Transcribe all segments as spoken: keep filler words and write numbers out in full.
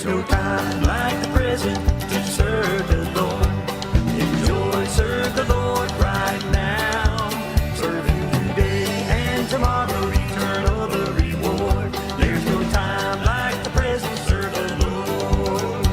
No time like the present to serve the Lord. Enjoy, serve the Lord right now. Serve Him today and tomorrow, eternal the reward. There's no time like the present, serve the Lord.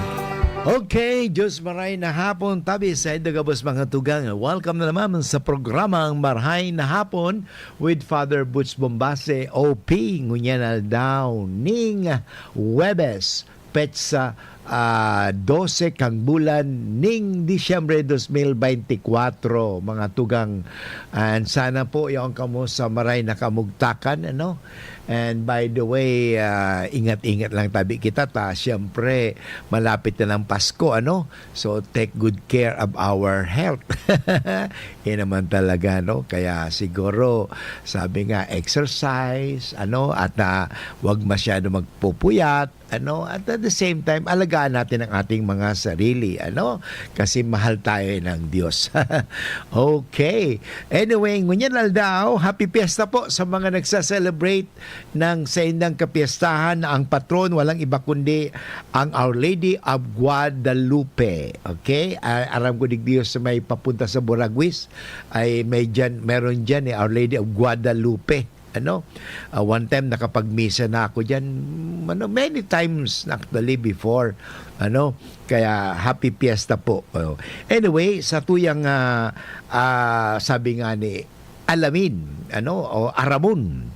Okay, Diyos maray na hapon, tabi sa indo gabos mga tugang. Welcome na naman sa programang Marhay na Hapon with Father Butch Bombase, O P, ngunyan aldaw ning Huwebes, petsa ah, dose kang bulan ning Disyembre dos mil beintikwatro, mga tugang. And sana po yaon kamo sa maray na kamugtakan, ano? And by the way, ah, ingat-ingat lang tabi kita ta. Siyempre, malapit na ng Pasko, ano? So, take good care of our health. Yan naman talaga, no? Kaya siguro, sabi nga, exercise, ano? At ah, wag masyado magpupuyat, ano? At at the same time, alagaan natin ang ating mga sarili, ano? Kasi mahal tayo ng Diyos. Okay. Anyway, ngunyan aldaw, happy fiesta po sa mga nagsa-celebrate ng saindang kapiestahan na ang patron walang iba kundi ang Our Lady of Guadalupe. Okay? Ah, aram ko digdi sa may papunta sa Buraguis ay may dyan, meron dyan eh, Our Lady of Guadalupe. Ano? Ah, one time nakapagmisa na ako diyan, ano, many times actually before, ano? Kaya happy fiesta po. Oh. Anyway, sa tuyang ah, ah, sabi nga ni Alamin, ano, o Aramon,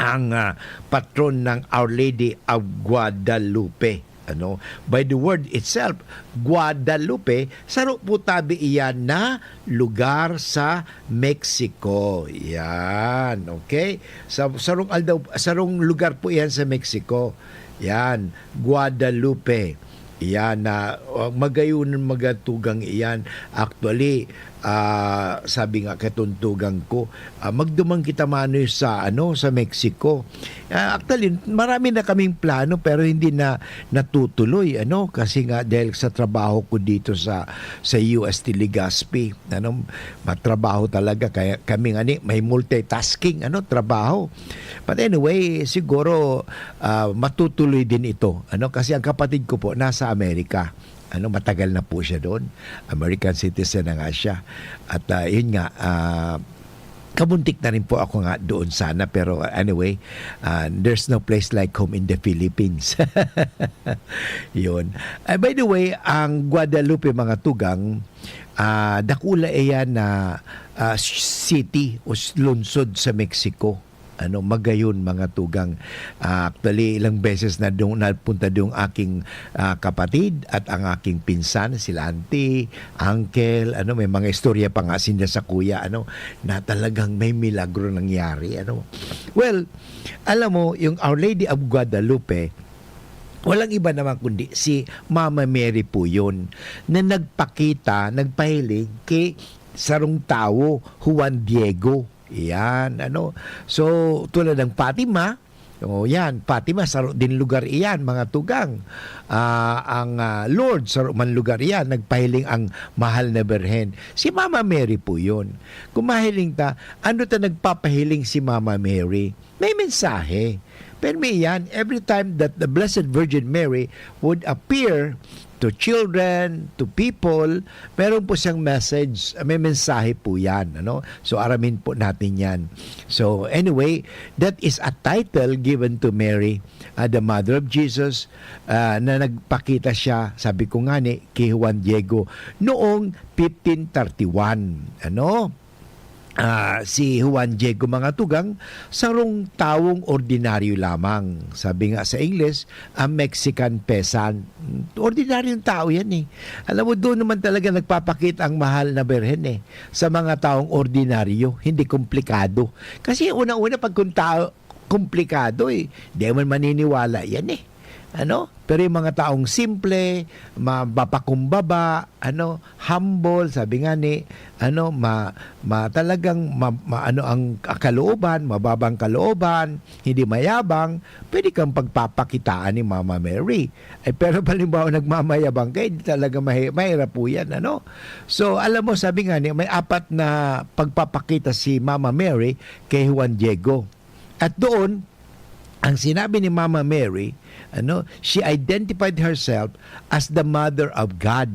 ang ah, patron ng Our Lady of Guadalupe. Ano, by the word itself, Guadalupe, saro po tabi iyan na lugar sa Mexico. Yan, okay? Sa sarong aldaw, sarong lugar po iyan sa Mexico. Yan, Guadalupe. Yan na uh, magayon magatugang iyan. Actually, ah, sabi nga katuntugan ko, ah, magduman kita manoy sa ano, sa Mexico. Ah, actually, marami na kaming plano pero hindi na natutuloy, ano, kasi nga dahil sa trabaho ko dito sa sa U S T Legazpi, ano, matrabaho talaga kaya kami nga ni may multitasking, ano, trabaho. But anyway, siguro ah, matutuloy din ito, ano, kasi ang kapatid ko po nasa Amerika. Ano, matagal na po siya doon. American citizen na nga siya. At ah, yun nga, ah, kabuntik na rin po ako nga doon sana. Pero anyway, ah, there's no place like home in the Philippines. Yun. Ah, by the way, ang Guadalupe, mga tugang, ah, dakula iyan na ah, city o s- lungsod sa Mexico. Ano, magayon, mga tugang. Ah, actually, ilang beses na doon, napunta doon aking ah, kapatid at ang aking pinsan, sila auntie, uncle, ano, may mga istorya pa nga sinda sa kuya, ano, na talagang may milagro nangyari, ano. Well, alam mo, yung Our Lady of Guadalupe, walang iba naman kundi si Mama Mary po yun na nagpakita, nagpahiling kay sarong tawo, Juan Diego. Yan, ano. So, tulad ng Fatima, o yan, Fatima, saro din lugar iyan, mga tugang. Ah, ang ah, Lord, saro man lugar iyan, nagpahiling ang mahal na Birhen. Si Mama Mary po yun. Kung mahiling ta, ano ta nagpapahiling si Mama Mary? May mensahe. Pero may yan, every time that the Blessed Virgin Mary would appear to children, to people, meron po siyang message, may mensahe po yan. Ano? So, aramin po natin yan. So, anyway, that is a title given to Mary, uh, the mother of Jesus, uh, na nagpakita siya, sabi ko nga ni, kay Juan Diego, noong fifteen thirty-one. Ano? Ah, si Juan Diego, mga tugang, sarong tawong ordinaryo lamang. Sabi nga sa Ingles, a Mexican peasant. Ordinaryong tao yan eh. Alam mo, doon naman talaga nagpapakita ang mahal na Birhen eh. Sa mga taong ordinaryo, hindi komplikado. Kasi una-una, pag kung tao, komplikado eh, di man maniniwala yan eh. Ano? Pero yung mga taong simple, mapapakumbaba, ano, humble, sabi nga ni, ano, ma, ma talagang ma, ma- ano ang kalooban, mababang kalooban, hindi mayabang, pwede kang pagpapakitaan ni Mama Mary. Ay, pero halimbawa nagmamayabang ka, hindi talaga mahi, mahirap po yan, ano? So, alam mo, sabi nga ni, may apat na pagpapakita si Mama Mary kay Juan Diego. At doon, ang sinabi ni Mama Mary, ano, she identified herself as the Mother of God.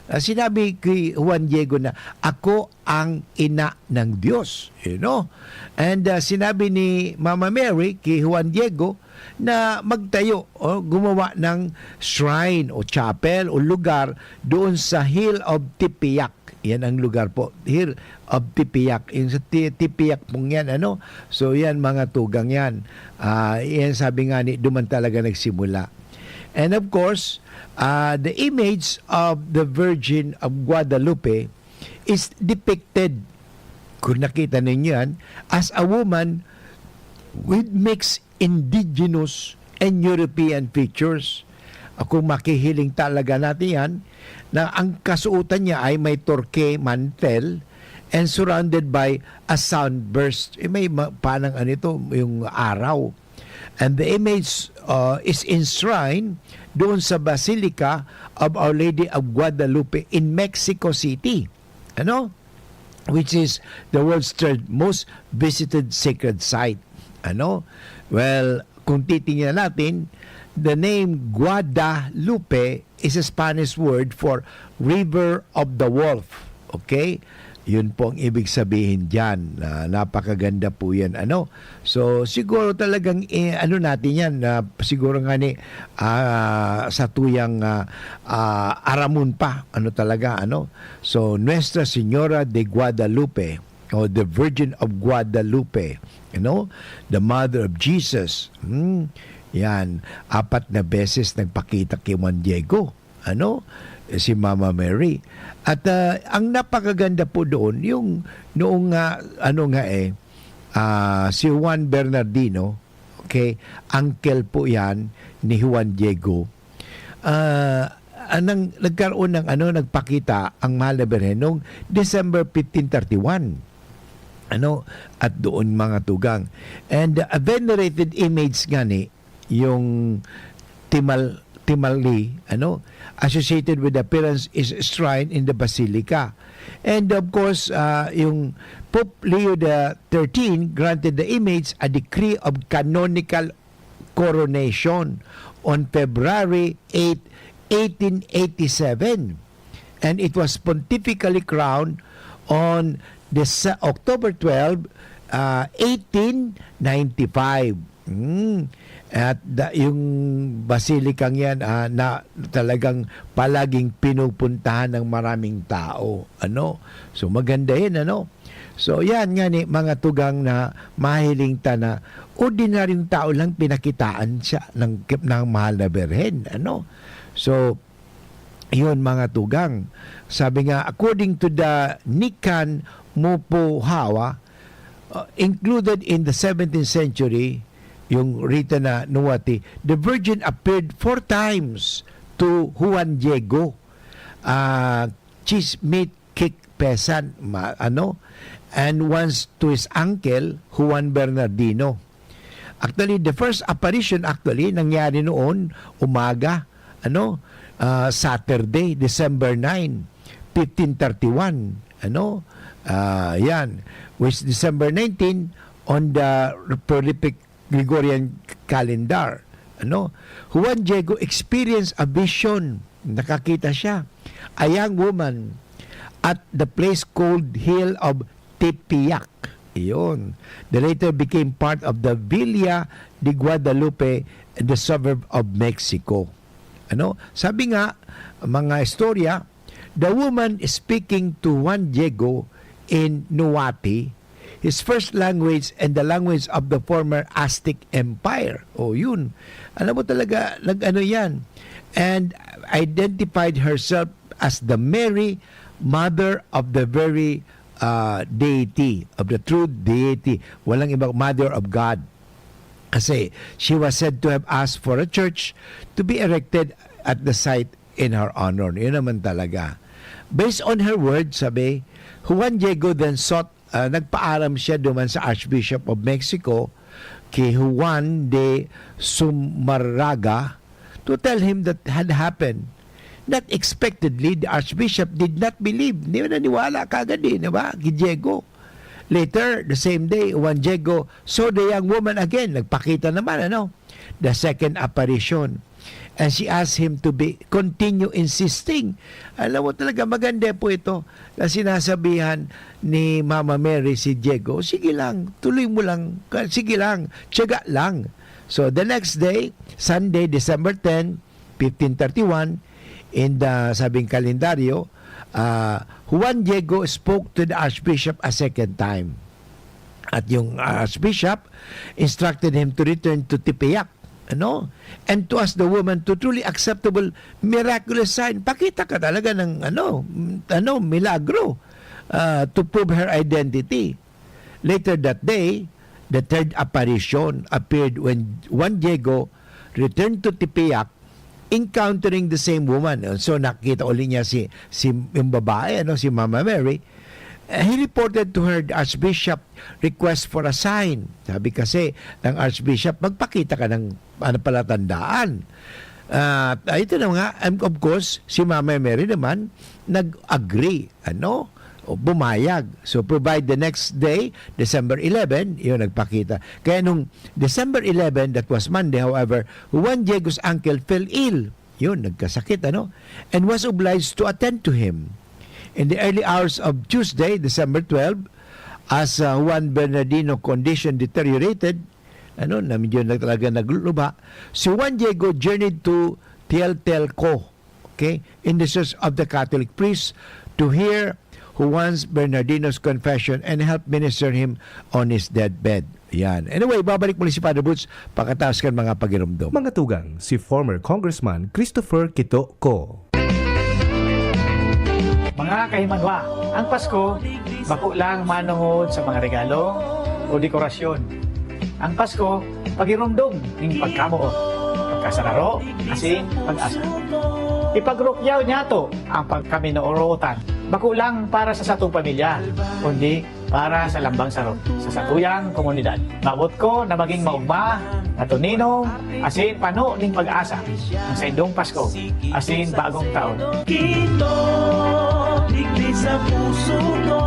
Ah, sinabi kay Juan Diego na, "Ako ang ina ng Diyos." You know? And, ah, sinabi ni Mama Mary kay Juan Diego na magtayo o gumawa ng shrine o chapel o lugar doon sa Hill of Tepeyac. Yan ang lugar po, Hill of Tepeyac. Yung sa Ti-, Tepeyac pong yan, ano? So, yan, mga tugang yan. Ah, yan, sabi nga ni, duman talaga nagsimula. And of course, ah, the image of the Virgin of Guadalupe is depicted, kung nakita ninyo yan, as a woman with mixed indigenous and European features. Ah, kung makihiling talaga natin yan, na ang kasuotan niya ay may turquoise mantle and surrounded by a sunburst. Eh, may ma-, panang ano ito, yung araw. And the image, uh, is enshrined doon sa Basilica of Our Lady of Guadalupe in Mexico City. Ano? Which is the world's third most visited sacred site. Ano? Well, kung titingnan natin, the name Guadalupe is a Spanish word for River of the Wolf. Okay? Yun po ang ibig sabihin diyan. Ah, napakaganda po yan. Ano? So, siguro talagang, eh, ano natin yan, ah, siguro nga ni, ah, sa tuyang, ah, ah, aramon pa. Ano talaga, ano? So, Nuestra Señora de Guadalupe, o the Virgin of Guadalupe, you know, the Mother of Jesus. Hmm, yan, apat na beses nagpakita kay Juan Diego, ano, si Mama Mary. At, ah, ang napakaganda po doon, yung noong, ah, ano nga eh, ah, si Juan Bernardino, okay, uncle po yan ni Juan Diego. Ah, anang nagkaroon ng ano, nagpakita ang Mahal na Birhen noong December fifteen thirty-one. Ano, at doon mga tugang. And a venerated image nga ni, yung timal-, timali, ano, associated with the appearance is shrine in the basilica. And of course, ah, yung Pope Leo the thirteenth granted the image a decree of canonical coronation on February eighth, eighteen eighty-seven. And it was pontifically crowned on Dece-, October twelve, ah, eighteen ninety-five. Hmm. At da-, yung basilikang yan, ah, na talagang palaging pinupuntahan ng maraming tao. Ano? So, maganda yun, ano? So, yan nga ni mga tugang na mahiling ta na ordinaryong tao lang pinakitaan siya ng, ng Mahal na Birhen, ano? So, yun, mga tugang. Sabi nga, according to the Nikan Mopohawa, uh, included in the seventeenth century, yung written na Nuwati, the Virgin appeared four times to Juan Diego, ah, Chismit Kik Pesan, ma-, ano, and once to his uncle, Juan Bernardino. Actually, the first apparition actually nangyari noon umaga, ano, ah, Saturday, December nine, fifteen thirty-one, ano, ah, yan, which December nineteen on the prolific Gregorian calendar, ano. Juan Diego experienced a vision, nakakita siya, a young woman at the place called Hill of Tepeyac. Iyon. The later became part of the Villa de Guadalupe in the suburb of Mexico. Ano? Sabi nga, mga istorya, the woman speaking to Juan Diego in Nuwati, his first language and the language of the former Aztec Empire. O, yun. Alam mo talaga, nag-ano yan. And identified herself as the Mary, mother of the very, uh, deity, of the true deity. Walang iba, mother of God. Kasi she was said to have asked for a church to be erected at the site in her honor. Yun naman talaga. Based on her word, sabi, Juan Diego then sought, ah, nagpaaram siya duman sa Archbishop of Mexico, kay Juan de Zumarraga, to tell him that had happened. Not expectedly, the Archbishop did not believe. Hindi naniwala kagad eh, di ba? Kay Diego. Later, the same day, Juan Diego saw the young woman again. Nagpakita naman, ano? The second apparition. And she asked him to be, continue insisting. Alam mo talaga, maganda po ito na sinasabihan ni Mama Mary si Diego, "Sige lang, tuloy mo lang. Ka-, sige lang, tiyaga lang." So, the next day, Sunday, December ten, fifteen thirty-one, in the, sabing kalendaryo, ah, Juan Diego spoke to the Archbishop a second time. At yung Archbishop instructed him to return to Tepeyac, ano? And to ask the woman to truly acceptable miraculous sign. Pakita ka talaga ng, ano, ano, milagro, ah, to prove her identity. Later that day, the third apparition appeared when Juan Diego returned to Tepeyac, encountering the same woman. So, nakita uli niya si, si, yung babae, ano, si Mama Mary. Eh, he reported to her the Archbishop request for a sign. Sabi kasi ng Archbishop, "Magpakita ka ng, ano, palatandaan." At, ah, ito na nga, and of course, si Mama Mary naman, nag-agree, ano, o pumayag. So, provide the next day, December eleven, yun, nagpakita. Kaya nung December eleven, that was Monday, however, Juan Diego's uncle fell ill. Yun, nagkasakit, ano? And was obliged to attend to him. In the early hours of Tuesday, December twelve, as, uh, Juan Bernardino condition deteriorated, ano, na medyo na talaga nagluluha, si Juan Diego journeyed to Tieltelco, okay, in the search of the Catholic priest to hear Juan Bernardino's confession and help minister him on his deathbed. Yan. Anyway, babalik muli si Father Boots pagkatapos kan mga pagirumdom. Mga tugang, si former Congressman Christopher Quito Co. Mga kahimanwa, ang Pasko bako lang manongod sa mga regalo o dekorasyon. Ang Pasko, pagirumdom ning pagkamoot, pagkasararo, asin pag-asa. Ipagrukyaw niyato ang pagkaminorotan, bako lang para sa satong pamilya, kundi para sa lambang saro, sa satuyang komunidad. Maabot ko na magin maogma, matuninong, asin pano nin pag-asa ang saindong Pasko asin Bagong Taon. Kito, digdi sa puso ko.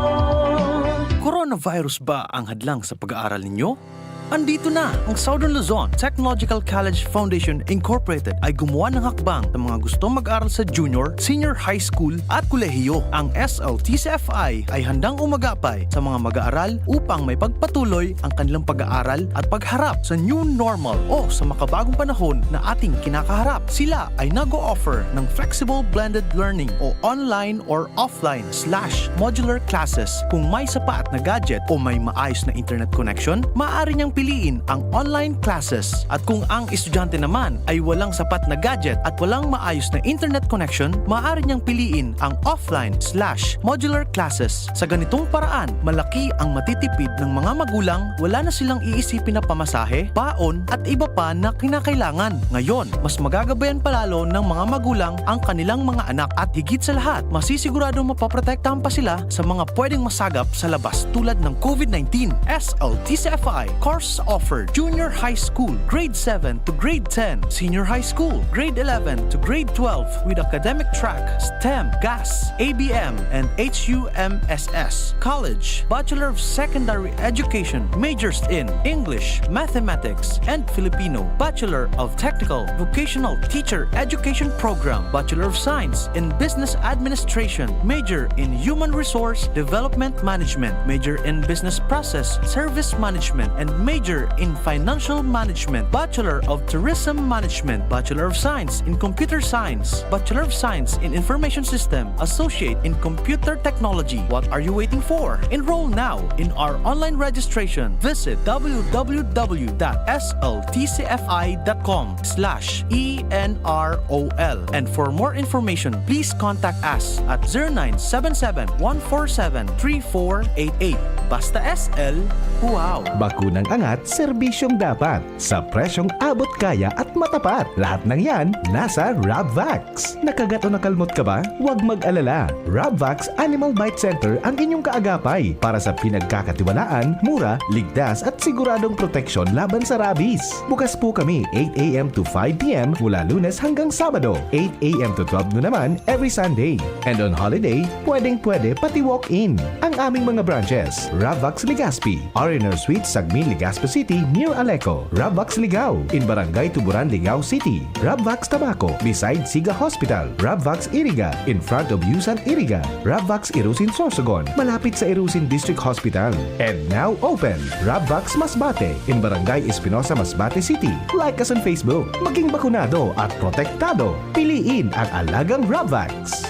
Coronavirus ba ang hadlang sa pag-aaral ninyo? Andito na! Ang Southern Luzon Technological College Foundation Incorporated ay gumawa ng hakbang sa mga gustong mag-aral sa junior, senior high school at kolehiyo. Ang S L T C F I ay handang umagapay sa mga mag-aaral upang maipagpatuloy ang kanilang pag-aaral at pagharap sa new normal o sa makabagong panahon na ating kinakaharap. Sila ay nag-o-offer ng flexible blended learning o online or offline slash modular classes. Kung may sapat na gadget o may maayos na internet connection, maaari niyang piliin ang online classes. At kung ang estudyante naman ay walang sapat na gadget at walang maayos na internet connection, maaari niyang piliin ang offline slash modular classes. Sa ganitong paraan, malaki ang matitipid ng mga magulang, wala na silang iisipin na pamasahe, baon, at iba pa na kinakailangan. Ngayon, mas magagabayan pa lalo ng mga magulang ang kanilang mga anak at higit sa lahat, masisiguradong mapoprotektahan pa sila sa mga pwedeng masagap sa labas tulad ng COVID nineteen. S L T C F I course offered: Junior High School, Grade seven to Grade ten, Senior High School, Grade eleven to Grade twelve with academic track, STEM, GAS, A B M, and H U M S S. College, Bachelor of Secondary Education, majors in English, Mathematics, and Filipino, Bachelor of Technical Vocational Teacher Education Program, Bachelor of Science in Business Administration, major in Human Resource Development Management, major in Business Process Service Management, and major in Financial Management, Bachelor of Tourism Management, Bachelor of Science in Computer Science, Bachelor of Science in Information System, Associate in Computer Technology. What are you waiting for? Enroll now in our online registration. Visit W W W dot S L T C F I dot com slash E N R O L. And for more information, please contact us at zero nine seven seven, one four seven, three four eight eight. Basta S L, wow! Bakunang angat, serbisyong dapat. Sa presyong abot kaya at matapat. Lahat ng yan, nasa Rabvax. Nakagat o nakalmot ka ba? Huwag mag-alala. Rabvax Animal Bite Center ang inyong kaagapay para sa pinagkakatiwalaan, mura, ligtas at siguradong proteksyon laban sa rabies. Bukas po kami eight a m to five p m mula Lunes hanggang Sabado, eight a m to twelve noon naman every Sunday. And on holiday, pwedeng-pwede pati walk-in. Ang aming mga branches, Ravvax Legazpi, R and R Suite, Sagmin, Legazpi City, near Aleco, Ravvax Ligao, in Barangay Tuburan, Ligao City, Ravvax Tabaco, beside Siga Hospital, Ravvax Iriga, in front of Yusan Iriga, Ravvax Irusin Sorsogon, malapit sa Irusin District Hospital. And now open, Ravvax Masbate, in Barangay Espinosa, Masbate City. Like us on Facebook. Maging bakunado at protektado. Piliin ang alagang Ravvax.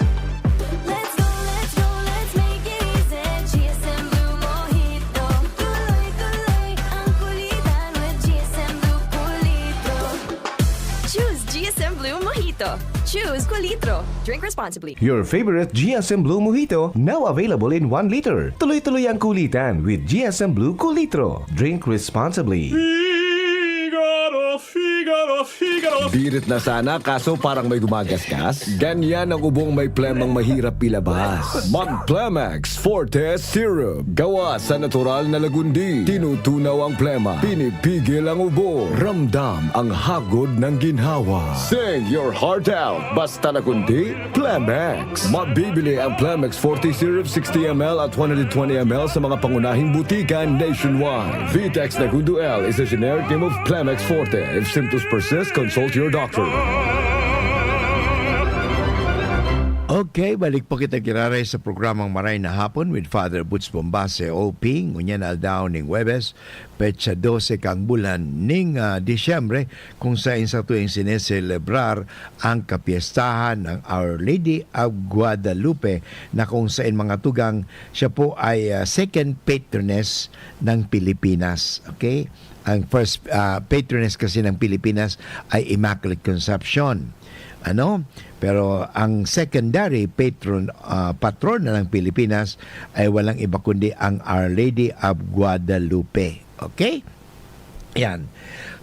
Let's go, let's go, let's make it easy. G S M Blue Mojito. Tuloy-tuloy ang kulitan with G S M Blue Kulitro. Choose G S M Blue Mojito. Choose Kulitro. Drink responsibly. Your favorite G S M Blue Mojito, now available in one liter. Tuloy-tuloy ang kulitan with G S M Blue Kulitro. Drink responsibly. Figaro, Figaro, Figaro. Birit na sana, kaso parang may gumagasgas. Ganyan ang ubong may plemang mahirap ilabas. Mag Plemex Forte Syrup. Gawa sa natural na lagundi. Tinutunaw ang plema. Pinipigil ang ubo. Ramdam ang hagod ng ginhawa. Sing your heart out. Basta lagundi, Plemex. Mabibili ang Plemex Forte Syrup sixty M L at one hundred twenty M L sa mga pangunahing butika nationwide. Vitex Negundo L is a generic name of Plemex Forte. If symptoms persist, consult your doctor. Okay, balik po kita giraray sa programang Maray na Hapon with Father Butch Bombase, O P. Ngunyan aldaw ning Huwebes, petsa dose kang bulan ning, ah, Disyembre, kung saen sa tuwing sineselebrar ang kapyestahan ng Our Lady of Guadalupe, na kung saen, mga tugang, siya po ay, ah, second patroness ng Pilipinas. Okay? Ang first, ah, patroness kasi ng Pilipinas ay Immaculate Concepcion. Ano? Pero ang secondary patron, ah, patrona ng Pilipinas ay walang iba kundi ang Our Lady of Guadalupe. Okay? Yan.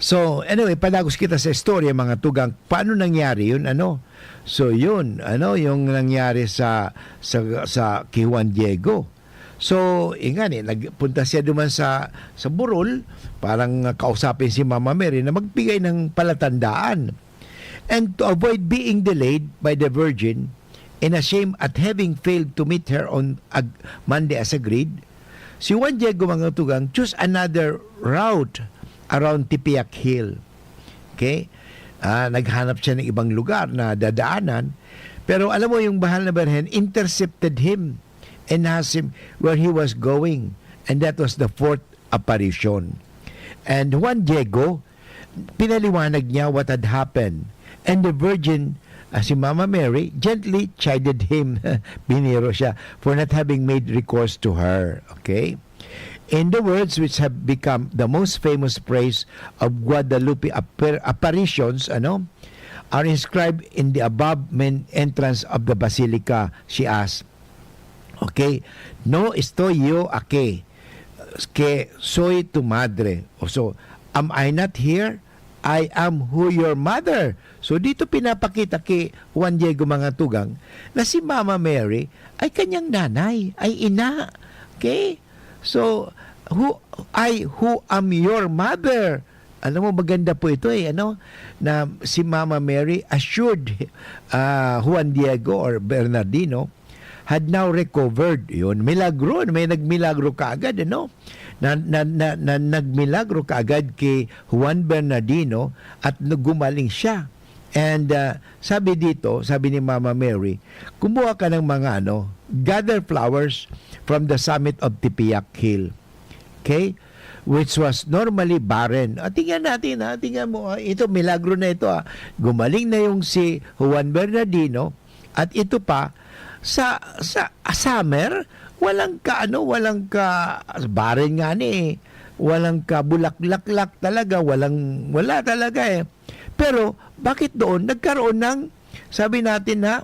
So, anyway, padagos kita sa istorya, mga tugang. Paano nangyari yun, ano? So, yun, ano, yung nangyari sa, sa, sa kay Juan Diego. So, ingani, nagpunta siya duman sa, sa burol, parang kausapin si Mama Mary na magbigay ng palatandaan. And to avoid being delayed by the Virgin and ashamed at having failed to meet her on ag-, Monday as agreed, si Juan Diego, mga tugang, choose another route around Tepeyac Hill. Okay? Ah, naghanap siya ng ibang lugar na dadaanan. Pero alam mo, yung Bahal na Birhen intercepted him and asked him where he was going. And that was the fourth apparition. And Juan Diego, pinaliwanag niya what had happened. And the Virgin, ah, si Mama Mary, gently chided him, biniro siya, for not having made recourse to her. Okay? In the words which have become the most famous phrase of Guadalupe appar-, apparitions, ano, are inscribed in the above main entrance of the basilica, she asked, okay, "No estoy yo aquí, que soy tu madre." O, so, "Am I not here? I am who your mother." So, dito pinapakita kay Juan Diego, mga tugang, na si Mama Mary ay kanyang nanay, ay ina. Okay? So, who, "I who am your mother." Alam mo, maganda po ito eh, ano, na si Mama Mary assured, ah, Juan Diego or Bernardino had now recovered. Yun, milagro, may nagmilagro kaagad, ano? Na, na, na, na, nagmilagro kaagad kay Juan Bernardino at gumaling siya. And, ah, sabi dito, sabi ni Mama Mary, "Kumuha ka ng mga ano, gather flowers from the summit of Tepeyac Hill." Okay? Which was normally barren. Ah, tingnan natin, ha? Tingnan mo, ah, ito, milagro na ito, ah. Gumaling na yung si Juan Bernardino, at ito pa, sa, sa, ah, summer, walang ka, ano, walang ka, barren nga ni, eh. Walang ka bulaklak-lak talaga, walang, wala talaga, eh. Pero, bakit doon nagkaroon ng, sabi natin, ha,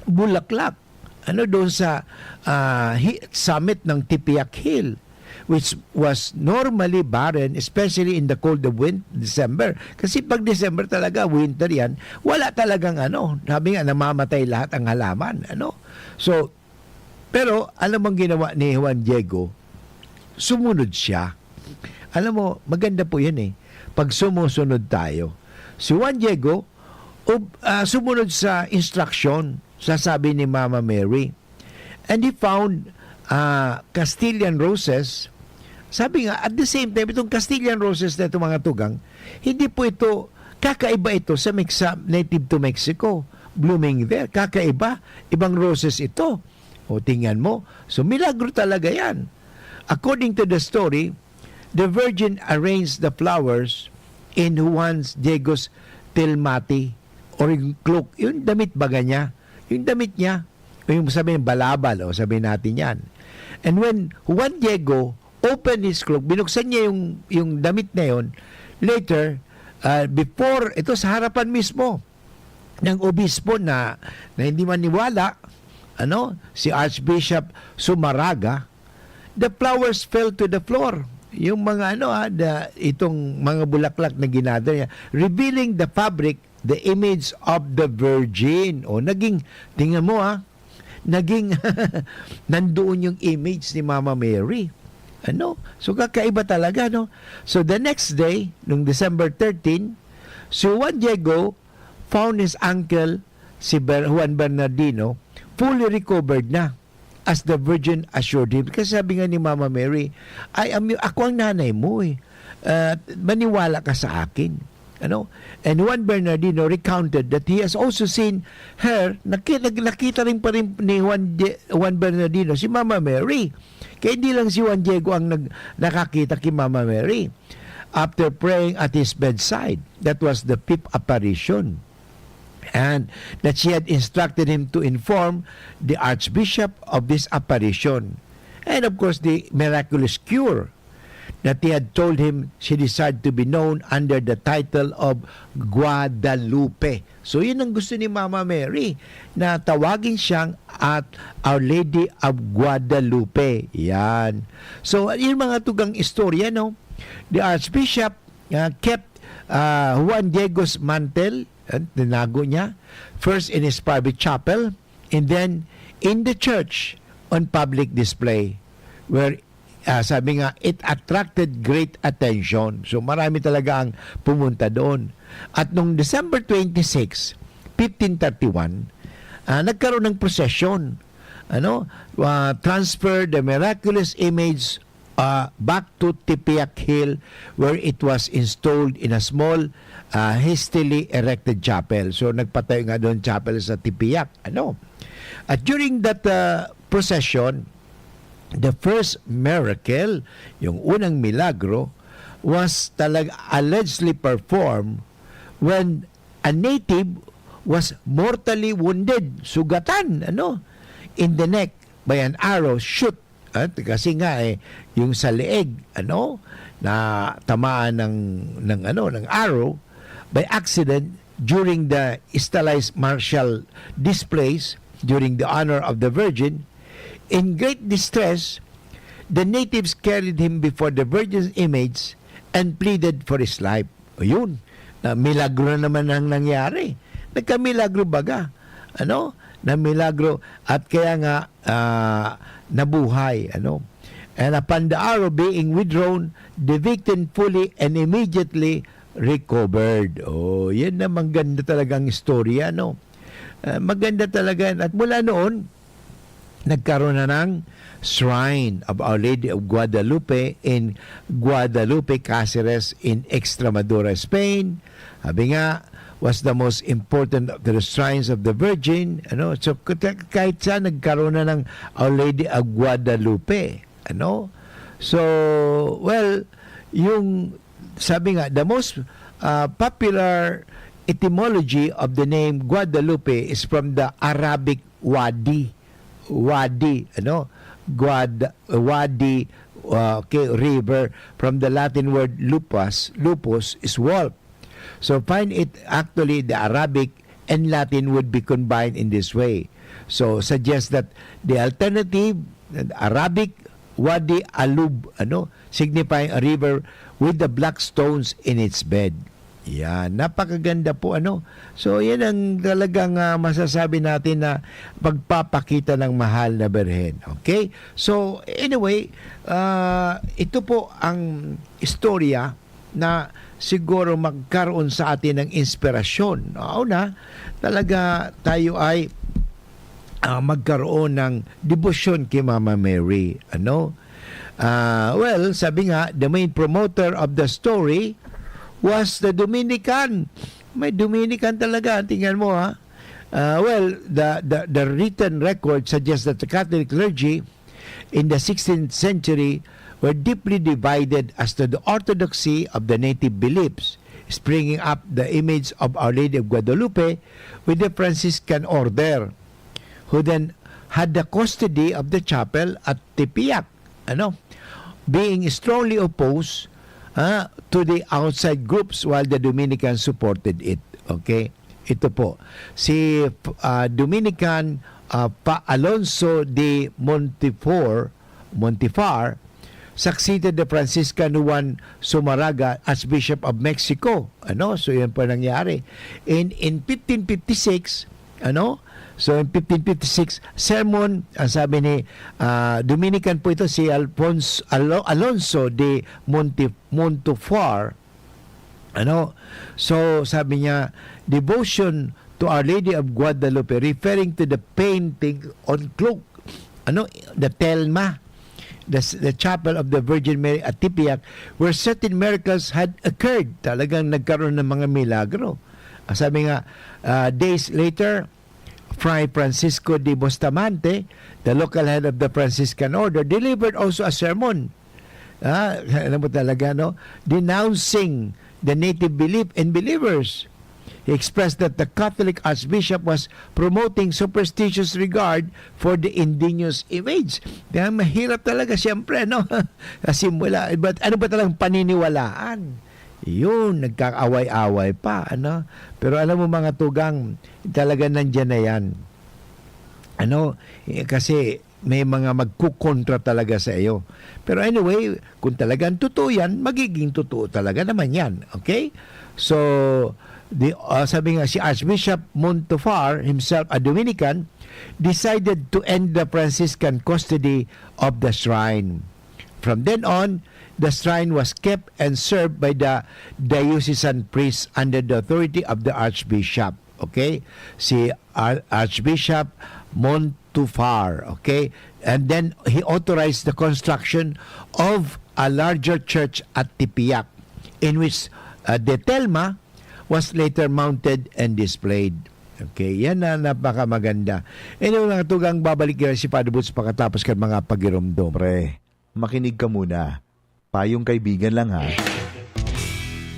bulaklak? Ano, doon sa, ah, hi-, summit ng Tepeyac Hill, which was normally barren, especially in the cold of win-, December. Kasi pag December talaga, winter yan, wala talagang ano, sabi nga, namamatay lahat ang halaman, ano? So, Pero alam mo ang ginawa ni Juan Diego? Sumunod siya. Alam mo, maganda po yan eh. Pag sumusunod tayo. Si Juan Diego, ub- ah, sumunod sa instruction, sasabi ni Mama Mary. And he found ah, Castilian roses. Sabi nga, at the same time, itong Castilian roses na itong mga tugang, hindi po ito, kakaiba ito sa Mexa- native to Mexico, blooming there. Kakaiba, ibang roses ito. O, tingnan mo. So, milagro talaga yan. According to the story, the Virgin arranged the flowers in Juan Diego's tilmati or yung cloak, yung damit baga niya. Yung damit niya, yung sabi ng balabal, o sabi natin yan. And when Juan Diego opened his cloak, binuksan niya yung, yung damit na yon, later, ah, before, ito sa harapan mismo ng obispo na, na hindi maniwala, ano, si Archbishop Sumaraga, the flowers fell to the floor. Yung mga ano, ah, the, itong mga bulaklak na ginadala niya, revealing the fabric, the image of the Virgin. O, naging, tingnan mo ah, naging nandoon yung image ni Mama Mary. Ano? So, kakaiba talaga, no? So, the next day, nung December thirteen, si Juan Diego found his uncle, si Ber- Juan Bernardino, fully recovered na, as the Virgin assured him. Kasi sabi nga ni Mama Mary, "I am you, ako ang nanay mo eh. Ah, maniwala ka sa akin." Ano? And Juan Bernardino recounted that he has also seen her, naki- nag- nakita rin pa rin ni Juan, Die- Juan Bernardino si Mama Mary. Kaya hindi lang si Juan Diego ang nag- nakakita kay Mama Mary after praying at his bedside. That was the fifth apparition. And that she had instructed him to inform the Archbishop of this apparition. And of course, the miraculous cure that he had told him she desired to be known under the title of Guadalupe. So, yun ang gusto ni Mama Mary, na tawagin siyang at Our Lady of Guadalupe. Yan. So, yung mga tugang istorya, no? The Archbishop uh, kept uh, Juan Diego's mantle, uh, tinago niya, first in his private chapel, and then in the church on public display, where, ah, sabi nga, it attracted great attention. So, marami talaga ang pumunta doon. At nung December twenty-six, fifteen thirty-one, ah, nagkaroon ng prosesyon. Ano? Ah, transfer the miraculous image ah, back to Tepeyac Hill, where it was installed in a small, ah, hastily erected chapel. So, nagpatayo nga doon chapel sa Tepeyac, ano? At during that, ah, procession, the first miracle, yung unang milagro, was talag allegedly performed when a native was mortally wounded, sugatan, ano, in the neck by an arrow shot. At kasi nga, eh, yung sa leeg, ano, na tamaan ng, ng, ano, ng arrow by accident during the stylized martial displays during the honor of the Virgin. In great distress, the natives carried him before the Virgin's image and pleaded for his life. Ayun, na milagro na naman ang nangyari. Nagkamilagro baga, ano? Na milagro at kaya nga, ah, nabuhay, ano? And upon the arrow being withdrawn, the victim fully and immediately recovered. Oh, yan naman ganda talagang istorya, no? Ah, maganda talaga yan. At mula noon, nagkaroon na ng Shrine of Our Lady of Guadalupe in Guadalupe, Caceres in Extremadura, Spain. Sabi nga, was the most important of the shrines of the Virgin. Ano? So, kahit saan nagkaroon na ng Our Lady of Guadalupe. Ano? So, well, yung, sabi nga, the most uh, popular etymology of the name Guadalupe is from the Arabic wadi. Wadi, ano? Guad, wadi, uh, okay, river. From the Latin word lupus, lupus is wolf. So find it actually the Arabic and Latin would be combined in this way. So suggest that the alternative, Arabic, Wadi Alub, ano, signifying a river with the black stones in its bed. Yan, napakaganda po, ano. So, yan ang talagang, ah, masasabi natin na pagpapakita ng mahal na birhen. Okay? So, anyway, ah, ito po ang istorya na siguro magkaroon sa atin ng inspirasyon. Oo na, talaga tayo ay, ah, magkaroon ng debosyon kay Mama Mary. Ano? Ah, well, sabi nga, the main promoter of the story was the Dominican. May Dominican talaga, tingnan mo, ha. Ah, well, the, the, the written record suggests that the Catholic clergy in the sixteenth century were deeply divided as to the orthodoxy of the native beliefs, springing up the image of Our Lady of Guadalupe with the Franciscan order, who then had the custody of the chapel at Tepeyac, ano, being strongly opposed, ah, to the outside groups, while the Dominicans supported it. Okay? Ito po, si, ah, Dominican, ah, Pa Alonso de Montefor, Montefar, succeeded the Franciscan Juan Zumarraga as Bishop of Mexico. Ano? So, yan po nangyari. In, in fifteen fifty-six, ano? So, in fifteen fifty-six, sermon, ang sabi ni, ah, Dominican po ito, si Alfonso, Alo-, Alonso de Monte-, Montufar, ano? So, sabi niya, "Devotion to Our Lady of Guadalupe," referring to the painting on cloak, ano? The Telma, the, s-, the Chapel of the Virgin Mary at Tepeyac, where certain miracles had occurred. Talagang nagkaroon ng mga milagro. Ah, sabi nga, ah, days later, Fray Francisco de Bustamante, the local head of the Franciscan Order, delivered also a sermon. Ah, alam mo talaga, no? Denouncing the native belief and believers. He expressed that the Catholic Archbishop was promoting superstitious regard for the indigenous image. Kaya mahirap talaga, siyempre, no? Kasi mula, but ano ba talagang paniniwalaan? Yun, nagkaaway-away pa, ano? Pero alam mo, mga tugang, talaga nandiyan na yan. Ano? Eh, kasi may mga magkukontra talaga sa iyo. Pero anyway, kung talagang totoo yan, magiging totoo talaga naman yan. Okay? So, the, uh, sabi nga, si Archbishop Montufar, himself a Dominican, decided to end the Franciscan custody of the shrine. From then on, the shrine was kept and served by the diocesan priests under the authority of the Archbishop. Okay? Si Ar-, Archbishop Montufar. Okay? And then he authorized the construction of a larger church at Tepeyac, in which, uh, the Telma was later mounted and displayed. Okay, yan na napakamaganda. Anyway, mga tugang, babalik yan si Father Boots pakatapos kan mga pagirumdom. Pre, makinig ka muna. Payong kaibigan lang, ha.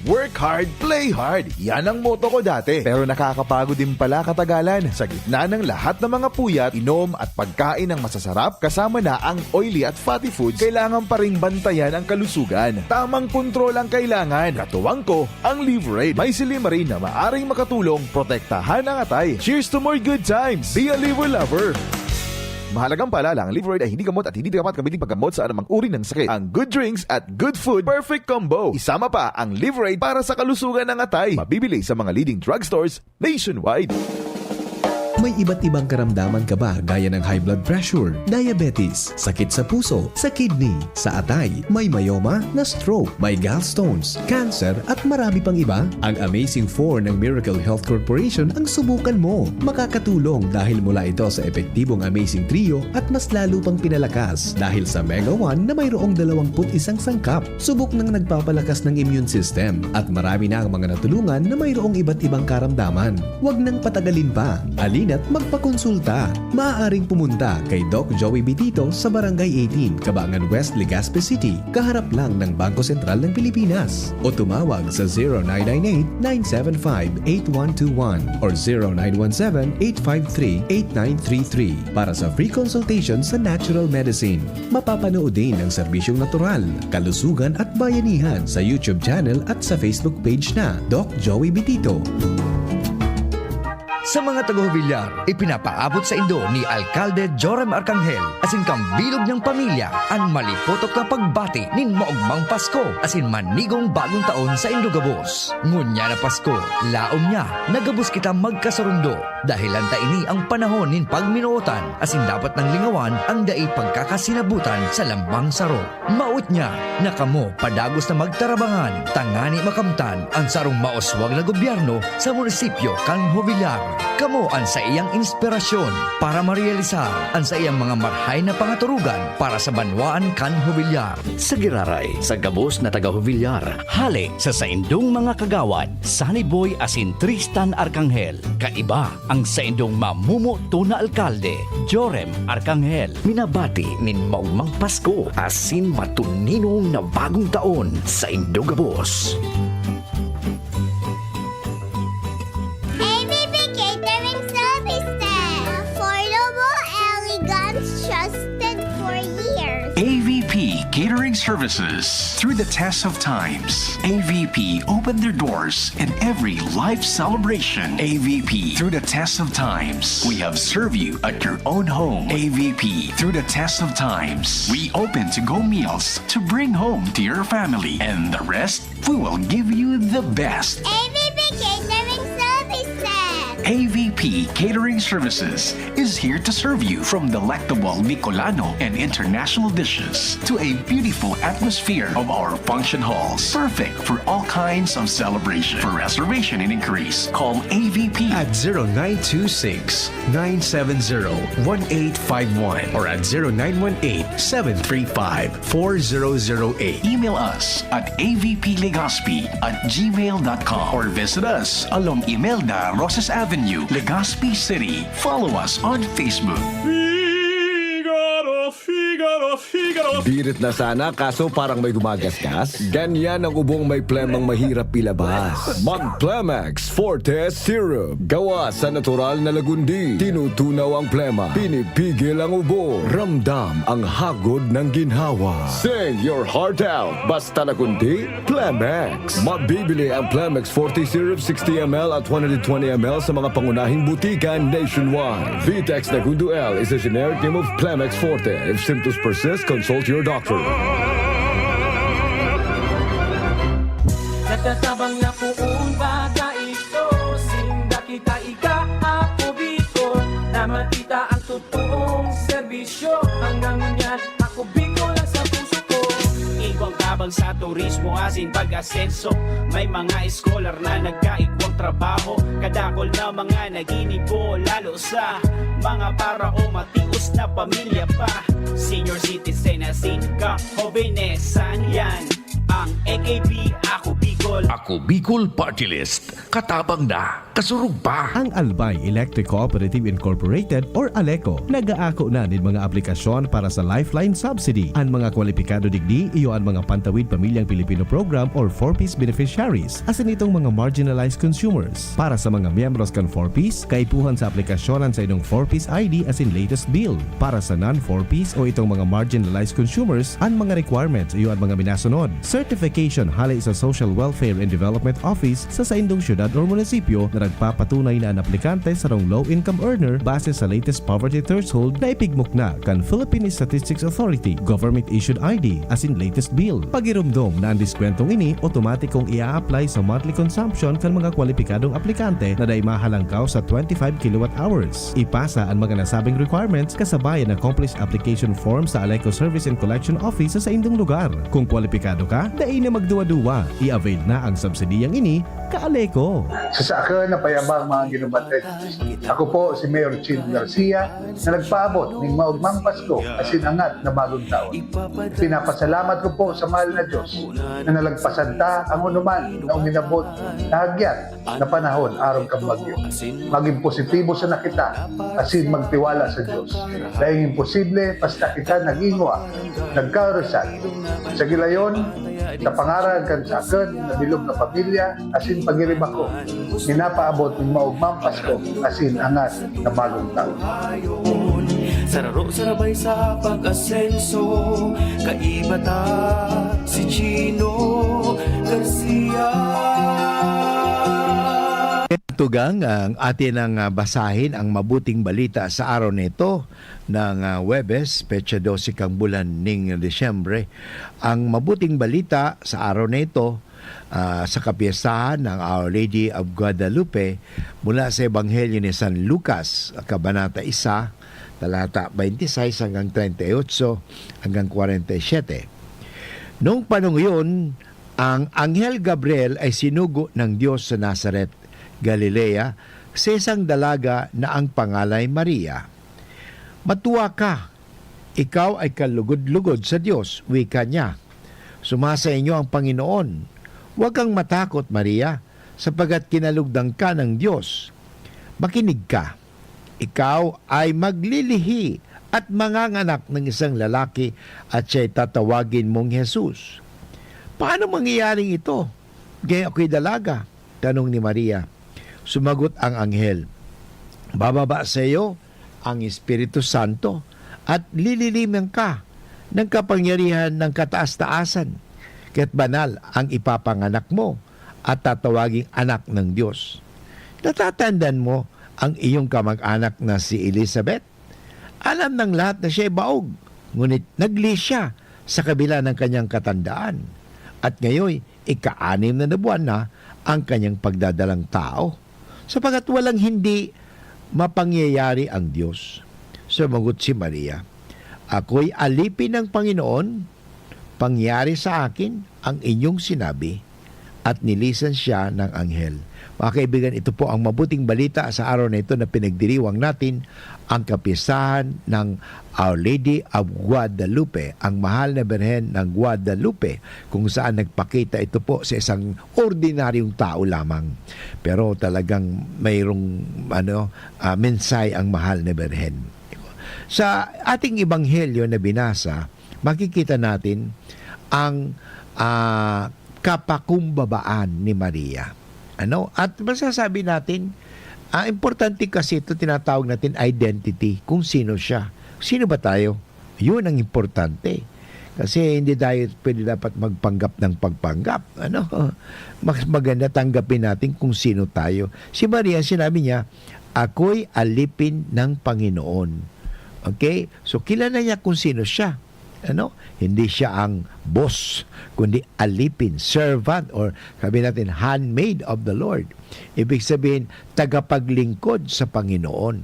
Work hard, play hard. Yan ang motto ko dati. Pero nakakapagod din pala katagalan. Sa gitna ng lahat ng mga puyat, inom at pagkain ng masasarap, kasama na ang oily at fatty foods, kailangan pa ring bantayan ang kalusugan. Tamang kontrol ang kailangan. Katuwang ko, ang Liveraid. May silymarin na maaring makatulong protektahan ang atay. Cheers to more good times! Be a Liver Lover! Mahalagang paalala, ang Liveraid ay hindi gamot at hindi dapat gamitin paggamot sa anumang uri ng sakit. Ang good drinks at good food, perfect combo. Isama pa ang Liveraid para sa kalusugan ng atay. Mabibili sa mga leading drugstores nationwide. May iba't ibang karamdaman ka ba, gaya ng high blood pressure, diabetes, sakit sa puso, sa kidney, sa atay, may myoma, na-stroke, may gallstones, cancer, at marami pang iba? Ang Amazing four ng Miracle Health Corporation ang subukan mo. Makakatulong dahil mula ito sa epektibong Amazing Trio at mas lalo pang pinalakas dahil sa Mega one na mayroong dalawampu't isang sangkap. Subok nang nagpapalakas ng immune system at marami na ang mga natulungan na mayroong iba't ibang karamdaman. Huwag nang patagalin pa. Halina't magpakonsulta. Maaaring pumunta kay Doc Joey Bitito sa Barangay eighteen, Cabangan West, Legazpi City, kaharap lang ng Bangko Sentral ng Pilipinas. O tumawag sa zero nine nine eight, nine seven five, eight one two one or zero nine one seven, eight five three, eight nine three three para sa free consultation sa natural medicine. Mapapanood din ang serbisyong natural, kalusugan at bayanihan sa YouTube channel at sa Facebook page na Doc Joey Bitito. Sa mga taga-Jovellar, ipinapaabot saindo ni Alkalde Joram Arcangel asin kan bilog niyang pamilya an malipotok na pagbati nin maogmang Pasko asin manigong bagong taon saindo gabos. Ngunyan na Pasko, laom niya na gabos kita magkasurundo, dahelan ta ini ang panahon nin pagminootan asin dapat nang lingawan an dai pagkakasinabutan sa lambang saro. Maot niya na kamo padagos na magtarabangan tangani makamtan an sarong mauswag na gobyerno sa munisipyo kan Jovellar. Kamo an saiyang inspirasyon para marealisar an saiyang mga marhay na pangaturugan para sa banwaan kan Jovellar. Sa giraray, sa gabos na taga-Jovellar, hale sa saindong mga kagawad, Sunny Boy asin Tristan Arcangel, kaiba ang saindong mamumoto na alkalde, Joram Arcangel. Minabati nin maogmang Pasko asin matuninong na bagong taon saindo gabos. A V P Catering Services. Affordable, elegant, trusted for years. A V P Catering Services. Through the test of times, A V P opened their doors in every life celebration. A V P, through the test of times, we have served you at your own home. A V P, through the test of times, we open to-go meals to bring home to your family. And the rest, we will give you the best. A V P Catering Services. A V P Catering Services is here to serve you, from delectable Bicolano and international dishes to a beautiful atmosphere of our function halls. Perfect for all kinds of celebration. For reservation and inquiries, call A V P at zero nine two six, nine seven zero, one eight five one or at zero nine one eight, seven three five, four zero zero eight. Email us at A V P Legazpi at gmail dot com or visit us along Imelda Rosas Avenue, Legazpi City. Follow us on Facebook. Figaro, Figaro, Figaro. Birit na sana, kaso parang may gumagasgas. Ganyan ang ubong may plemang mahirap ilabas. Mag Plemex Forte Syrup. Gawa sa natural na lagundi. Tinutunaw ang plema. Pinipigil ang ubo. Ramdam ang hagod ng ginhawa. Sing your heart out. Basta lagundi, Plemex. Mabibili ang Plemex Forte Syrup sixty M L at one hundred twenty M L sa mga pangunahing butika nationwide. Vitex Nagundo L is a generic name of Plemex Forte. If symptoms persist, consult your doctor. Nagtatabang na poon baga ito, sinda kita ika, ako Bicol, na makita ang totoong serbisyo. Hanggang ngunyan, ako Bicol ang sa puso ko. Igwang tabang sa turismo asin pag-asenso. May mga eskolar na nagkaigwang trabaho. Kadakol na mga naginibo, lalo sa mga para o matios na pamilya pa. Senior citizen asin kahobenesan, yan ang A K B, Ako Bicol. Ako Bicol Party List. Katabang na, kasurog pa. Ang Albay Electric Cooperative Incorporated or ALECO nag-aako na nin mga aplikasyon para sa Lifeline Subsidy. An mga kwalipikado digdi iyo an mga Pantawid Pamilyang Pilipino Program or four Ps beneficiaries, asin itong mga marginalized consumers. Para sa mga miyembros kan four Ps, kaipuhan sa aplikasyon an saindong four Ps I D asin latest bill. Para sa non-four Ps o itong mga marginalized consumers, an mga requirements iyo an mga minasunod: certification hale sa Social Welfare and Development Office sa saindong syudad or munisipyo na nagpapatunay na an aplikante sarong low-income earner base sa latest poverty threshold na ipigmukna kan Philippine Statistics Authority, government-issued I D, asin latest bill. Pagiromdom na an diskwentong ini otomatikong i-a-apply sa monthly consumption kan mga kwalipikadong aplikante na dai mahalangkaw sa twenty-five kilowatt hours. Ipasa an mga nasabing requirements kasabay an accomplished application form sa ALECO Service and Collection Office sa saindong lugar. Kung kwalipikado ka, dai na magduwa-duwa, i-avail na ang subsidiyang ini, ka-ALECO. Sa saken na payabang mga ginubatid. Ako po si Mayor Chin Garcia na nagpaabot ning maogmang Pasko asin angat na bagong taon. Pinapasalamat ko po sa mahal na Diyos na nalagpasan ta ang onuman na uminabot na hagyat na panahon arog kan bagyo. Magin positibo sana kita asin magtiwala sa Diyos. Daing imposible basta kita nagingwa, nagkaurisan. Sa gilayon, sa pangaran kan saken na bilog na pamilya asin pagiriba ko, minapaabot nin maogmang Pasko asin angat na bagong taon. Sararo sarabay sa pag-asenso, kaiba ta si Chino Garcia. Tugang, ang atin ang, ah, basahin ang mabuting balita sa araw na ito ng, ah, Huwebes, petsa dose kang bulan ning Disyembre. Ang mabuting balita sa araw na ito, ah, sa kapiyestahan ng Our Lady of Guadalupe, mula sa Ebanghelyo ni San Lucas, Kabanata isa, talata twenty-six hanggang treinta y ocho hanggang kwarenta y siyete. Noong panahon iyon, ang Anghel Gabriel ay sinugo ng Diyos sa Nazaret, Galilea, sa isang dalaga na ang pangalan ay Maria. "Matuwa ka, ikaw ay kalugod-lugod sa Diyos," wika niya. "Sumasa inyo ang Panginoon. Huwag kang matakot, Maria, sapagkat kinalugdan ka ng Diyos. Makinig ka. Ikaw ay maglilihi at manganganak ng isang lalaki at siya'y tatawagin mong Jesus." "Paano mangyayaring ito? Kaya ako'y dalaga," tanong ni Maria. Sumagot ang anghel, "Bababa sa iyo ang Espiritu Santo at lililiman ka ng kapangyarihan ng kataas-taasan. Kaya't banal ang ipapanganak mo at tatawaging anak ng Diyos. Natatandaan mo ang iyong kamag-anak na si Elizabeth? Alam ng lahat na siya'y baog, ngunit nagli siya sa kabila ng kanyang katandaan. At ngayon, ika-anim na buwan na ang kanyang pagdadalang tao, sapagkat walang hindi mapangyayari ang Diyos." Sumagot si Maria, "Ako'y alipin ng Panginoon, pangyari sa akin ang inyong sinabi." At nilisan siya ng anghel. Mga kaibigan, ito po ang mabuting balita sa araw na ito na pinagdiriwang natin, ang kapistahan ng Our Lady of Guadalupe, ang mahal na Birhen ng Guadalupe, kung saan nagpakita ito po sa isang ordinaryong tao lamang. Pero talagang mayroong, ano, ah, mensahe ang mahal na Birhen. Sa ating ebanghelyo na binasa, makikita natin ang, ah, kapakumbabaan ni Maria. Ano? At masasabi natin, ah, importante kasi ito, tinatawag natin identity, kung sino siya. Sino ba tayo? Yun ang importante. Kasi hindi tayo pwede dapat magpanggap ng pagpanggap. Ano? Mas maganda tanggapin natin kung sino tayo. Si Maria, sinabi niya, "Ako'y alipin ng Panginoon." Okay? So, kilala niya kung sino siya. Ano? Hindi siya ang boss, kundi alipin, servant, or sabi natin, handmaid of the Lord. Ibig sabihin, tagapaglingkod sa Panginoon.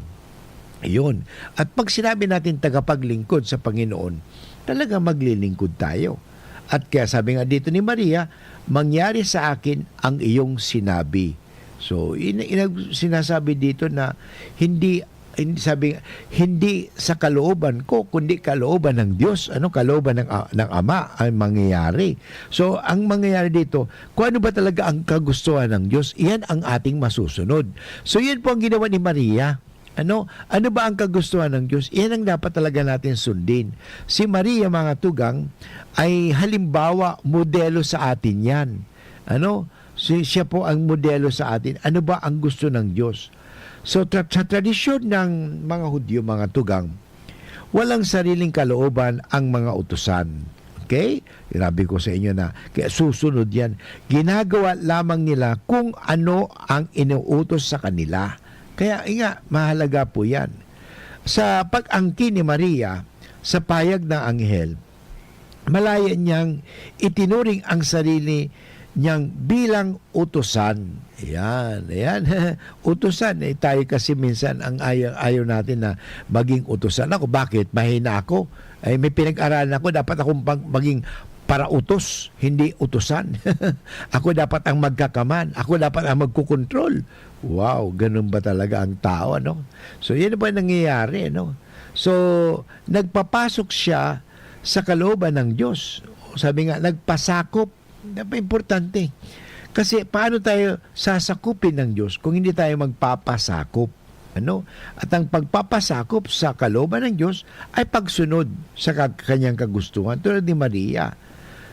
Yun. At pag sinabi natin tagapaglingkod sa Panginoon, talaga maglilingkod tayo. At kaya sabi nga dito ni Maria, "Mangyari sa akin ang iyong sinabi." So, in-, inag-, sinasabi dito na hindi, hindi, sabi, "Hindi sa kalooban ko, kundi kalooban ng Diyos." Ano, kalooban ng, ah, ng Ama ang mangyayari. So, ang mangyayari dito, kung ano ba talaga ang kagustuhan ng Diyos, iyan ang ating masusunod. So, yun po ang ginawa ni Maria. Ano, ano ba ang kagustuhan ng Diyos? Iyan ang dapat talaga natin sundin. Si Maria, mga tugang, ay halimbawa, modelo sa atin yan. Ano? Si, siya po ang modelo sa atin. Ano ba ang gusto ng Diyos? So, tra-, sa tradisyon ng mga Hudyo, mga tugang, walang sariling kalooban ang mga utusan. Okay? Sinabi ko sa inyo na kaya susunod yan. Ginagawa lamang nila kung ano ang inuutos sa kanila. Kaya nga, mahalaga po yan. Sa pag-angkin ni Maria sa payag ng anghel, malaya niyang itinuring ang sarili niyang bilang utusan. Ayan, ayan. Utusan. Eh, tayo kasi minsan ang ayaw, ayaw natin na maging utusan ako. Bakit? Mahina ako. Ay, may pinag-aralan ako. Dapat akong pag-, maging parautos, hindi utusan. Ako dapat ang magkakaman. Ako dapat ang magkukontrol. Wow, ganun ba talaga ang tao, ano? So, yan ba nangyayari, ano? So, nagpapasok siya sa kalooban ng Diyos. Sabi nga, nagpasakop. Importante. Kasi paano tayo sasakupin ng Diyos kung hindi tayo magpapasakop? Ano? At ang pagpapasakop sa kalooban ng Diyos ay pagsunod sa ka-, kanyang kagustuhan, tulad ni Maria.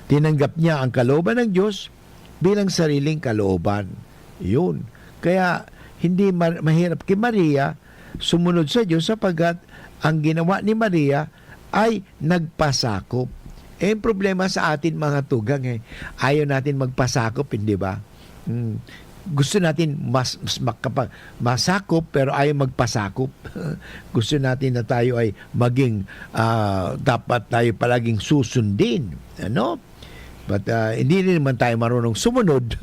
Tinanggap niya ang kalooban ng Diyos bilang sariling kalooban. Yun. Kaya hindi ma-, mahirap kay Maria sumunod sa Diyos, sapagkat ang ginawa ni Maria ay nagpasakop. Eh, yung problema sa atin, mga tugang, eh, ayaw natin magpasakop, hindi ba? Hmm. gusto natin mas, mas makapa-, masakop, pero ayaw magpasakop. Gusto natin na tayo ay maging, ah, dapat tayo palaging susundin. Ano? But, ah, hindi rin naman tayo marunong sumunod.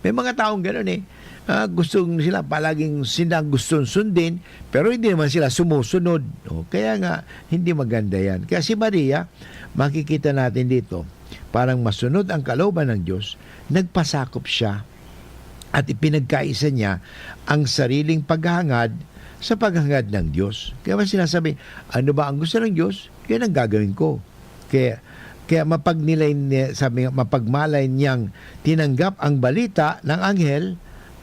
May mga taong ganun eh. Ah, gusto sila, palaging sila ang gustong sundin, pero hindi naman sila sumusunod. O, kaya nga, hindi maganda yan. Kaya si Maria, makikita natin dito, parang masunod ang kalooban ng Diyos, nagpasakop siya at ipinagkaisa niya ang sariling paghahangad sa paghangad ng Diyos. Kaya ba sinasabi, "Ano ba ang gusto ng Diyos? Yan ang gagawin ko." Kaya, kaya mapagnilay niya, sabi nga, mapagmalay niyang tinanggap ang balita ng anghel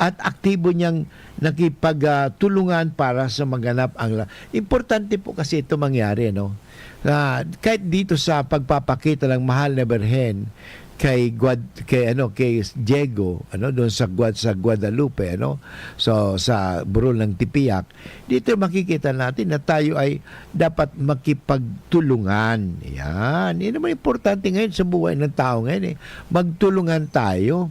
at aktibo niyang nakipagtulungan para sa maganap ang la-, importante po kasi ito mangyari, no? Na kahit dito sa pagpapakita ng mahal na birhen kay Guad-, kay ano, kay Diego, ano, doon sa Guad-, sa Guadalupe, ano, so sa burol ng Tepeyac, dito makikita natin na tayo ay dapat makipagtulungan. Yan. Yan naman importante ngayon sa buhay ng tao ngayon eh. Magtulungan tayo.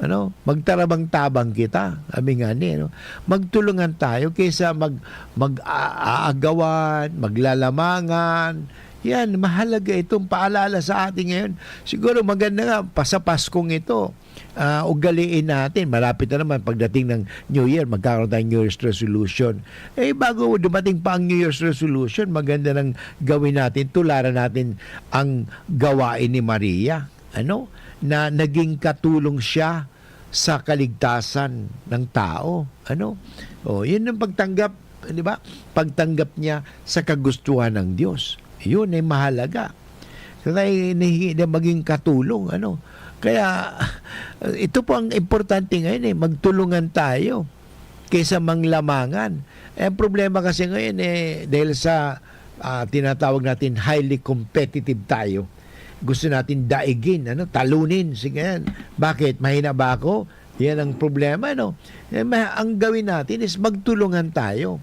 Ano? Magtarabang-tabang kita. Sabi nga ni, ano? Magtulungan tayo kaysa mag, mag-aagawan, maglalamangan. Yan, mahalaga itong paalala sa atin ngayon. Siguro maganda nga, pa-, sa Paskong ito, ah, ugaliin natin. Malapit na naman pagdating ng New Year, magkakaroon tayong New Year's resolution. Eh, bago dumating pa ang New Year's resolution, maganda nang gawin natin, tularan natin ang gawain ni Maria, ano, na naging katulong siya sa kaligtasan ng tao, ano? Oh, yun ang pagtanggap, di ba? Pagtanggap niya sa kagustuhan ng Diyos. Yun ay mahalaga. Kaya nahi-, na maging katulong, ano? Kaya, ito po ang importante ngayon eh, magtulungan tayo kaysa manglamangan. Eh, ang problema kasi ngayon eh, dahil sa, ah, tinatawag natin highly competitive tayo, gusto natin daigin, ano, talunin. Sige yan. Bakit? Mahina ba ako? Yan ang problema, no? Eh, ma-, ang gawin natin is magtulungan tayo.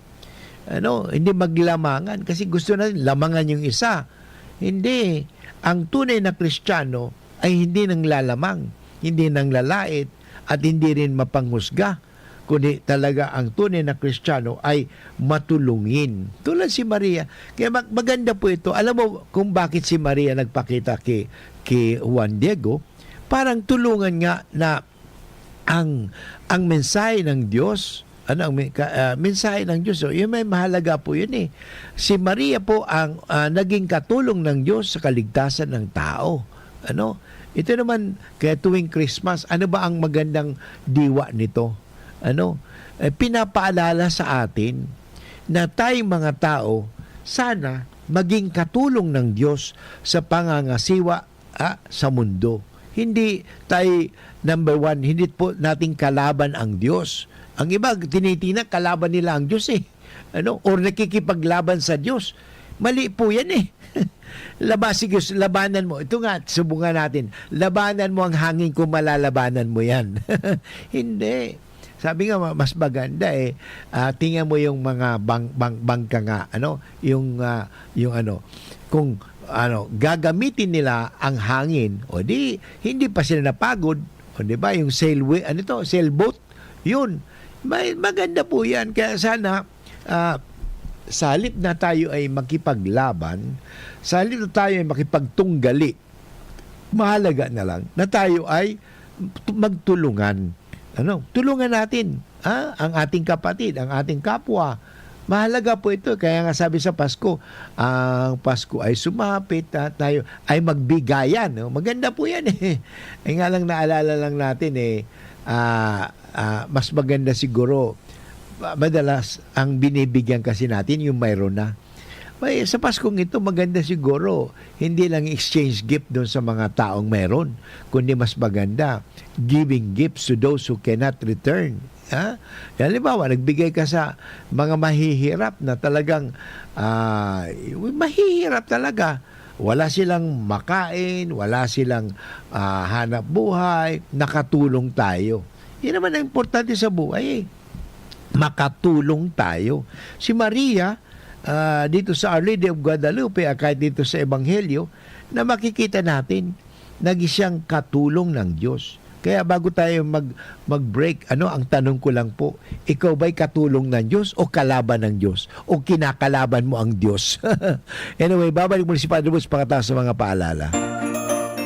Ano? Hindi maglamangan kasi gusto natin lamangan yung isa. Hindi. Ang tunay na Kristiyano ay hindi nanglalamang, hindi nanglalait, at hindi rin mapanghusga, kundi talaga ang tunay na Kristiyano ay matulungin. Tulad si Maria. Kaya mag-, maganda po ito. Alam mo kung bakit si Maria nagpakita kay, kay Juan Diego? Parang tulungan nga na ang, ang mensahe ng Diyos, ano ang men-, ka-, ah, mensahe ng Diyos, oh, yun may mahalaga po yun eh. Si Maria po ang, ah, naging katulong ng Diyos sa kaligtasan ng tao. Ano? Ito naman, kaya tuwing Christmas, ano ba ang magandang diwa nito? Ano? Eh, pinapaalala sa atin na tayong mga tao, sana maging katulong ng Diyos sa pangangasiwa, ah, sa mundo. Hindi tayo number one, hindi po natin kalaban ang Diyos. Ang iba, tinitingnan, kalaban nila ang Diyos eh. Ano? Or nakikipaglaban sa Diyos. Mali po yan eh. Laba-, sige, labanan mo. Ito nga, subukan natin. Labanan mo ang hangin kung malalabanan mo yan. Hindi. Sabi nga, ma-, mas maganda eh, ah, tingnan mo yung mga bang-, bang-, bangka nga, ano, yung, ah, yung ano, kung, ano, gagamitin nila ang hangin, o di, hindi pa sila napagod, o di ba, yung sailway, ano to, sailboat, yun. May, maganda po yan. Kaya sana, ah, sa halip na tayo ay makipaglaban, sa halip na tayo ay makipagtunggali, mahalaga na lang na tayo ay magtulungan. Ano? Tulungan natin, ha? Ang ating kapatid, ang ating kapwa. Mahalaga po ito. Kaya nga sabi sa Pasko, ang Pasko ay sumapit, ha? Tayo ay magbigayan, no? Maganda po yan, eh. Ay nga lang, naalala lang natin, eh, ah, ah, mas maganda siguro, ma-, madalas ang binibigyan kasi natin yung mayroon na. May, sa Paskong ito, maganda siguro, hindi lang exchange gift doon sa mga taong meron, kundi mas maganda, giving gifts to those who cannot return. Ha? Halimbawa, nagbigay ka sa mga mahihirap na talagang, ah, mahihirap talaga. Wala silang makain, wala silang, ah, hanap buhay, nakatulong tayo. Yan naman ang importante sa buhay eh. Makatulong tayo. Si Maria, ah, dito sa Our Lady of Guadalupe, ah, kahit dito sa Ebanghelyo, na makikita natin, naging siyang katulong ng Diyos. Kaya bago tayo mag-, mag-break, ano, ang tanong ko lang po, ikaw ba'y katulong ng Diyos o kalaban ng Diyos? O kinakalaban mo ang Diyos? Anyway, babalik muli si Padre Boots pakatapos sa mga paalala.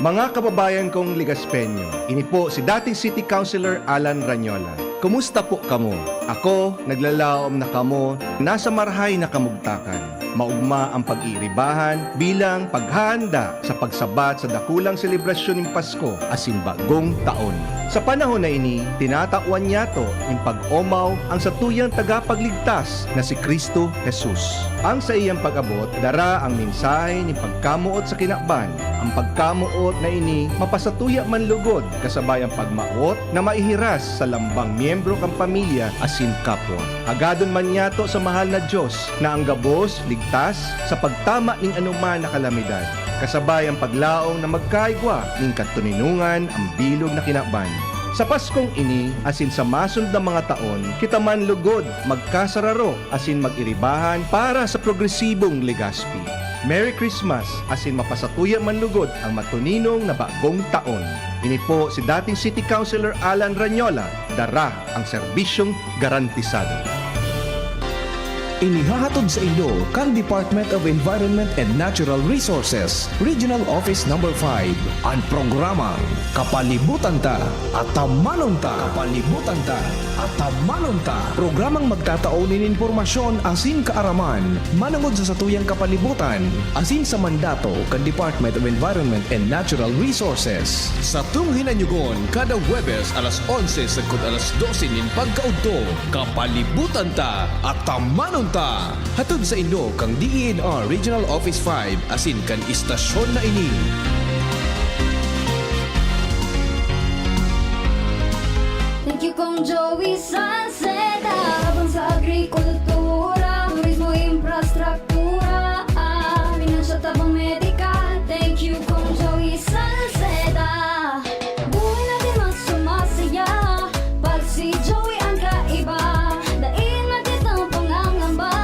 Mga kababayan kong Legaspeño, ini po si dating City Councilor Alan Ranyola. Kumusta po kamo? Ako, naglalaom na kamo, nasa marahay na kamugtakan. Maogma ang pag-iiribahan bilang paghahanda sa pagsabat sa dakulang selebrasyon nin Pasko asin Bagong Taon. Sa panahon na ini, tinatawan niyato nin pag-omaw ang satuyang tagapagligtas na si Cristo Jesus. Ang saiyang pag-abot dara ang mensahe nin pagkamoot sa kinaban. Ang pagkamoot na ini mapasatuya man lugod kasabay ang pagmawot na maihiras sa lambang miyembro kan pamilya asin kapwa. Hagadon man niyato sa mahal na Dios na ang gabos ligtas sa pagtama nin anoman na kalamidad, kasabay ang paglaom na magkaigwa nin katoninongan ang bilog na kinaban. Sa Paskong ini asin sa masunod na mga taon, kita man lugod magkasararo asin mag-iribahan para sa progresibong Legazpi. Merry Christmas asin mapasatuya man lugod ang matuninong na bagong taon. Ini po si dating City Councilor Alan Ranyola, dara ang serbisyong garantisado. Inihahatod saindo kan Department of Environment and Natural Resources, Regional Office Number five, an programang Kapalibutan Ta, Atamanon Ta. Kapalibutan Ta, Atamanon Ta. Programang magtatao nin impormasyon asin kaaraman manongod sa satuyang kapalibutan asin sa mandato kan Department of Environment and Natural Resources. Satong hinanyugon kada Huwebes alas onse sagkod alas dose nin pagkaudto. Kapalibutan Ta, Atamanon Ta. Hatod saindo kan D E N R Regional Office five asin kan istasyon na ini. Thank you, Kong Joey Salceda. Tabang sa agrikultura, turismo, infrastruktura, ah, financial tabang, medikal. Thank you, Kong Joey Salceda. Buhay natin mas sumasaya pag si Joey ang kaiba. Dahil matitang pangangamba,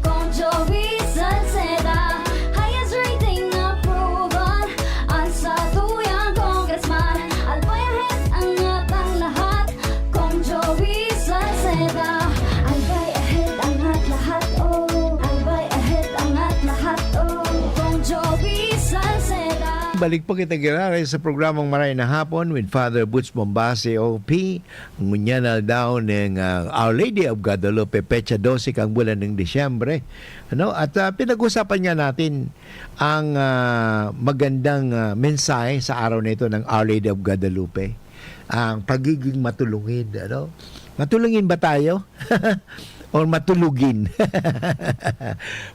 Kong Joey Salceda, highest rating na proven. Ang satuyang congressman, Albay ahead, angat ang lahat. Kong Joey Salceda, Albay ahead, angat lahat, oh. Albay ahead, angat lahat, oh. Kong Joey Salceda. Balik po kita giraray sa programang Maray na Hapon with Father Butch Bombase, O P. Ngunyan na daw ning, ah, Our Lady of Guadalupe, petsa dose kang bulan ng Disyembre. Ano? At, ah, pinag-usapan nga natin ang, ah, magandang, ah, mensahe sa araw na ito ng Our Lady of Guadalupe. Ang pagiging matulungin, ano? Matulungin ba tayo? Or matulugin?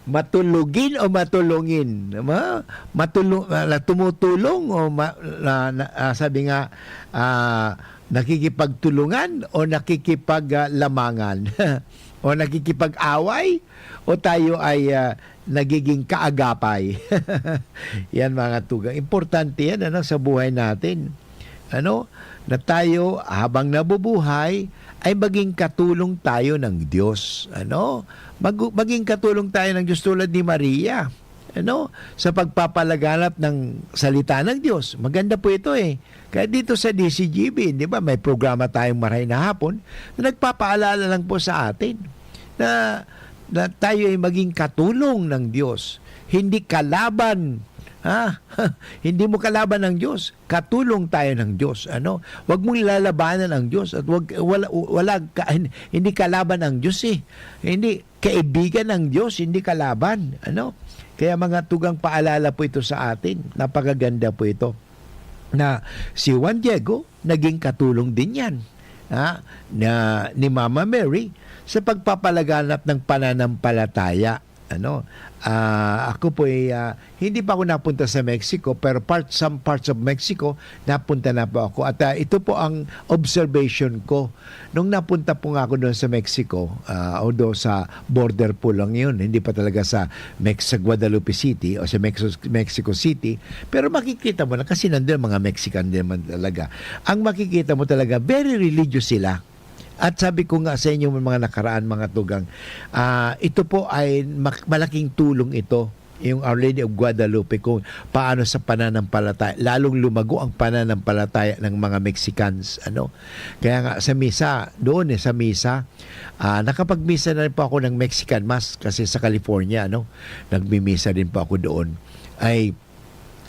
Matulugin o matulungin? Ma-, matulu-, ah, tumutulong o ma-, na, na, ah, sabi nga, ah, nakikipagtulungan o nakikipag, ah, lamangan? O nakikipag-away? O tayo ay, ah, nagiging kaagapay? Yan, mga tugang. Importante yan, ano, sa buhay natin. Ano? Na tayo, habang nabubuhay, ay maging katulong tayo ng Diyos. Ano? Mag-, maging katulong tayo ng Diyos tulad ni Maria. Ano? Sa pagpapalaganap ng salita ng Diyos. Maganda po ito eh. Kaya dito sa D C G B, di ba, may programa tayong Maray na Hapon na nagpapaalala lang po sa atin na, na tayo ay maging katulong ng Diyos, hindi kalaban. Ha? Hindi mo kalaban ng Diyos, katulong tayo ng Diyos. Ano? Wag mong lalabanan ang Diyos at wag, wala, wala ka, hindi kalaban ang Diyos eh. Hindi, kaibigan ng Diyos, hindi kalaban. Ano? Kaya mga tugang, paalala po ito sa atin. Napakaganda po ito. Na si Juan Diego, naging katulong din yan, ha, na, ni Mama Mary sa pagpapalaganap ng pananampalataya. Ano, ah, ako po ay, ah, hindi pa ako napunta sa Mexico, pero part, some parts of Mexico, napunta na po ako. At, ah, ito po ang observation ko. Nung napunta po nga ako doon sa Mexico, ah, although sa border po lang yun, hindi pa talaga sa Mex-, sa Guadalupe City o sa Mex-, Mexico City, pero makikita mo na kasi nandun mga Mexican din man talaga. Ang makikita mo talaga, very religious sila. At sabi ko nga sa inyo, mga nakaraan, mga tugang, ah, ito po ay mak-, malaking tulong ito yung Our Lady of Guadalupe, kung paano sa pananampalataya, lalong lumago ang pananampalataya ng mga Mexicans, ano. Kaya nga sa misa, doon eh, sa misa, ah, nakapagmisa na rin po ako ng Mexican Mass kasi sa California, ano, nagmimisa din po ako doon. Ay,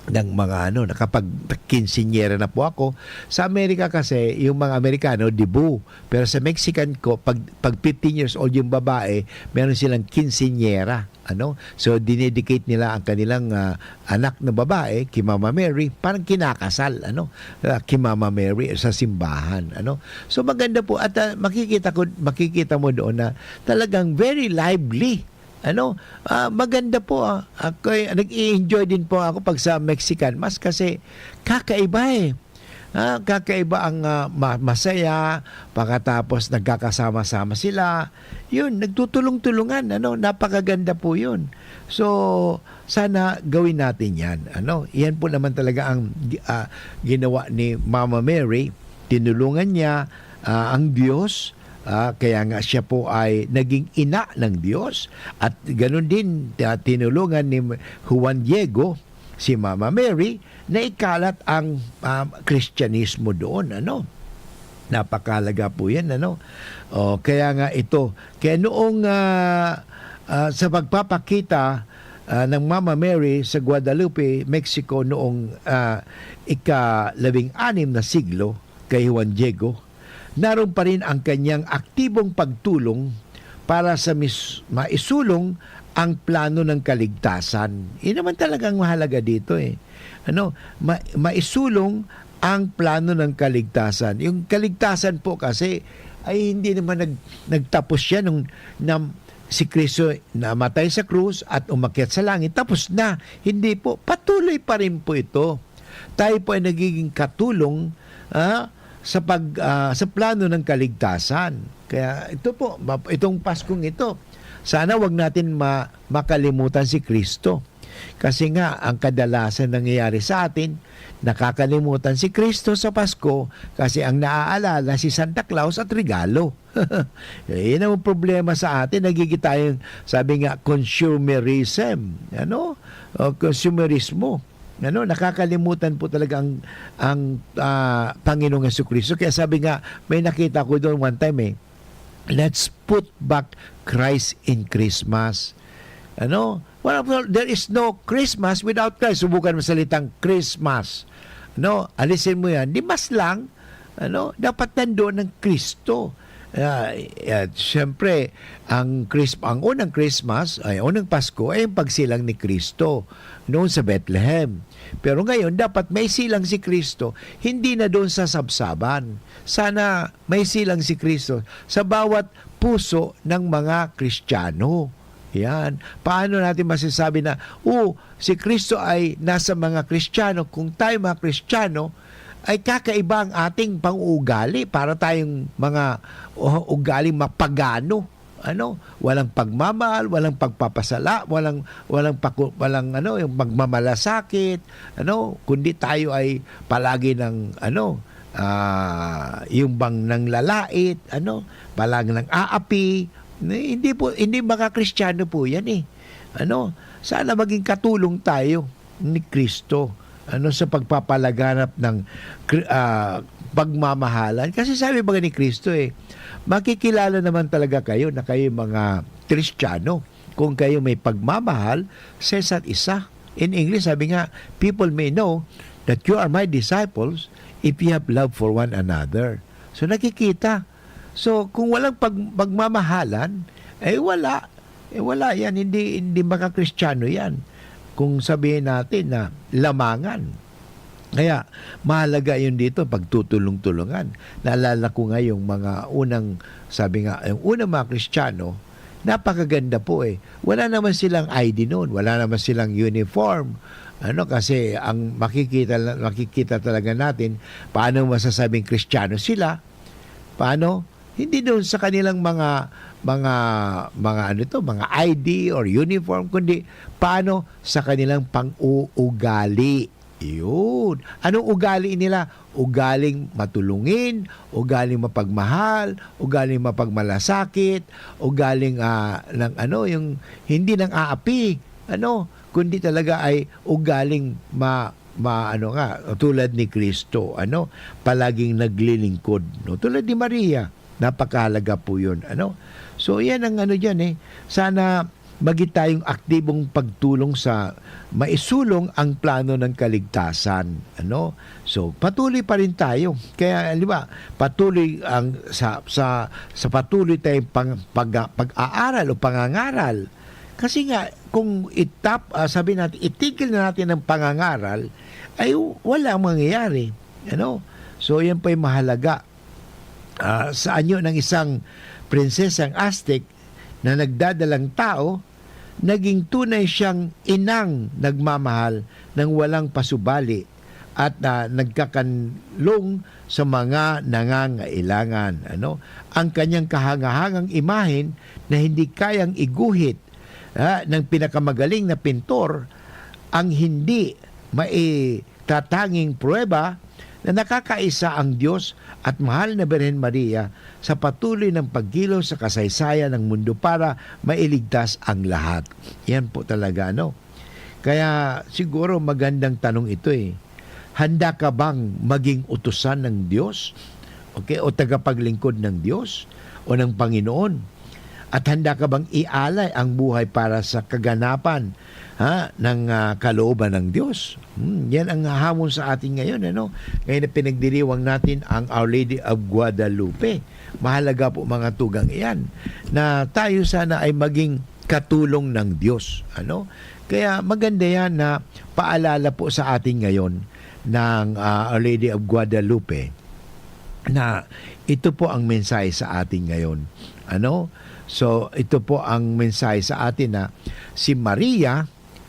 ng mga ano, nakapag quinceañera na po ako. Sa Amerika kasi, yung mga Amerikano, debut. Pero sa Mexican ko, pag, pag fifteen years old yung babae, meron silang quinceañera. Ano? So, dinedicate nila ang kanilang, ah, anak na babae kay Mama Mary, parang kinakasal, ano? Ah, kay Mama Mary sa simbahan, ano? So, maganda po at, ah, makikita ko, makikita mo doon na talagang very lively, ano? Ah, maganda po, ah. Ako'y, nag-i-enjoy din po ako pag sa Mexican Mass kasi kakaiba eh. Ah, kakaiba ang, ah, ma-, masaya, pagkatapos nagkakasama-sama sila. Yun, nagtutulong-tulungan, ano, napakaganda po yun. So, sana gawin natin yan, ano. Yan po naman talaga ang gi-, ah, ginawa ni Mama Mary. Tinulungan niya, ah, ang Diyos, ah, kaya nga siya po ay naging ina ng Diyos. At ganun din, ah, tinulungan ni Juan Diego si Mama Mary na ikalat ang, ah, Kristyanismo doon, ano. Napakahalaga po yan, ano. O, kaya nga ito, kaya noong, ah, ah, sa pagpapakita, ah, ng Mama Mary sa Guadalupe, Mexico noong, ah, ika-labing-anim na siglo kay Juan Diego, naroon pa rin ang kanyang aktibong pagtulong para sa mis-, maisulong ang plano ng kaligtasan. Yun naman talagang mahalaga dito eh. Ano, ma-, maisulong ang plano ng kaligtasan. Yung kaligtasan po kasi ay hindi naman nag-, nagtapos siya nung nam-, si Kristo namatay sa krus at umakyat sa langit. Tapos na. Hindi po. Patuloy pa rin po ito. Tayo po ay nagiging katulong, ah, sa pag-, ah, sa plano ng kaligtasan. Kaya ito po, ma-, itong Paskong ito, sana wag natin ma-, makalimutan si Kristo. Kasi nga, ang kadalasan nangyayari sa atin, nakakalimutan si Kristo sa Pasko kasi ang naaalala si Santa Claus at regalo. Yan ang problema sa atin. Nagiging tayong, sabi nga, consumerism. Ano? O, konsumerismo. Ano? Nakakalimutan po talaga ang, ang, ah, Panginoong Jesucristo. Kaya sabi nga, may nakita ko doon one time eh, "Let's put back Christ in Christmas." Ano? Well, well, there is no Christmas without Christ. Subukan mo salitang Christmas. No? Alisin mo yan. Di mas lang, ano? Dapat nandoon ang Kristo. Ah, at siyempre, ang Chris-, ang unang Christmas, ay, unang Pasko, ay ang pagsilang ni Kristo noon sa Bethlehem. Pero ngayon, dapat may silang si Kristo, hindi na doon sa sabsaban. Sana may silang si Kristo sa bawat puso ng mga Kristiyano. Yan. Paano natin masasabi na, "Oh, si Kristo ay nasa mga Kristiyano"? Kung tayo mga Kristiyano, ay kakaiba ang ating pang-uugali para tayong mga, oh, ugaling mapagano. Ano, walang pagmamahal, walang pagpapasala, walang, walang paku-, walang ano, yung magmamalasakit, ano, kundi tayo ay palagi ng ano, ah, yung bang nanglalait, ano, palagi nang aapi. Ni-, hindi po, hindi mga Kristiyano po yan eh. Ano, sana maging katulong tayo ni Kristo, ano, sa pagpapalaganap ng Kri-, ah, pagmamahalan. Kasi sabi ba ni Kristo eh, "Makikilala naman talaga kayo na kayo mga Kristiyano kung kayo may pagmamahal sa isa't isa." In English, sabi nga, "People may know that you are my disciples if you have love for one another." So, nakikita. So, kung walang pag-, pagmamahalan, eh, wala. Eh, wala yan. Hindi, hindi maka-Kristiyano yan. Kung sabihin natin na lamangan. Kaya, mahalaga yun dito, pagtutulong-tulungan. Naalala ko nga yung mga unang, sabi nga, yung unang mga Kristiyano, napakaganda po eh. Wala naman silang I D noon, wala naman silang uniform. Ano, kasi ang makikita, makikita talaga natin, paano masasabing Kristiyano sila? Paano? Hindi doon sa kanilang mga, mga, mga ano to, mga I D or uniform, kundi paano sa kanilang pang-uugali. Yun. Anong ugali nila? Ugaling matulungin, ugaling mapagmahal, ugaling mapagmalasakit, ugaling, ah, ng ano, yung hindi nang aapi. Ano? kundi talaga ay ugaling ma-, ma-, ano nga, tulad ni Cristo, ano, palaging naglilingkod, no? Tulad ni Maria, napakahalaga po yun, ano? So, yan ang ano dyan, eh. Sana maging tayong aktibong pagtulong sa maisulong ang plano ng kaligtasan, ano? So, patuloy pa rin tayo. Kaya, di ba, patuloy ang sa, sa, sa patuloy tayong pang-, pag-, pag-aaral o pangangaral. Kasi nga, kung itap-, ah, sabi natin, itigil na natin ang pangangaral, ay walang mangyayari. Ano? So, yan pa yung mahalaga. Ah, sa anyo ng isang prinsesang Aztec na nagdadalang tao, naging tunay siyang inang nagmamahal ng walang pasubali at, ah, nagkakanlong sa mga nangangailangan, ano? Ang kanyang kahangahangang imahen na hindi kayang iguhit, ah, ng pinakamagaling na pintor, ang hindi maitatanging pruweba na nakakaisa ang Diyos at mahal na Birhen Maria sa patuloy ng pagkilos sa kasaysayan ng mundo para mailigtas ang lahat. Yan po talaga, ano? Kaya siguro magandang tanong ito, eh. Handa ka bang maging utusan ng Diyos? Okay? O tagapaglingkod ng Diyos? O ng Panginoon? At handa ka bang ialay ang buhay para sa kaganapan, ha, ng, ah, kalooban ng Diyos? Hmm, yan ang hamon sa atin ngayon, ano? Ngayon na pinagdiriwang natin ang Our Lady of Guadalupe. Mahalaga po, mga tugang, iyan, na tayo sana ay maging katulong ng Diyos, ano? Kaya maganda yan na paalala po sa atin ngayon ng, ah, Our Lady of Guadalupe na ito po ang mensahe sa atin ngayon. Ano? So, ito po ang mensahe sa atin na si Maria,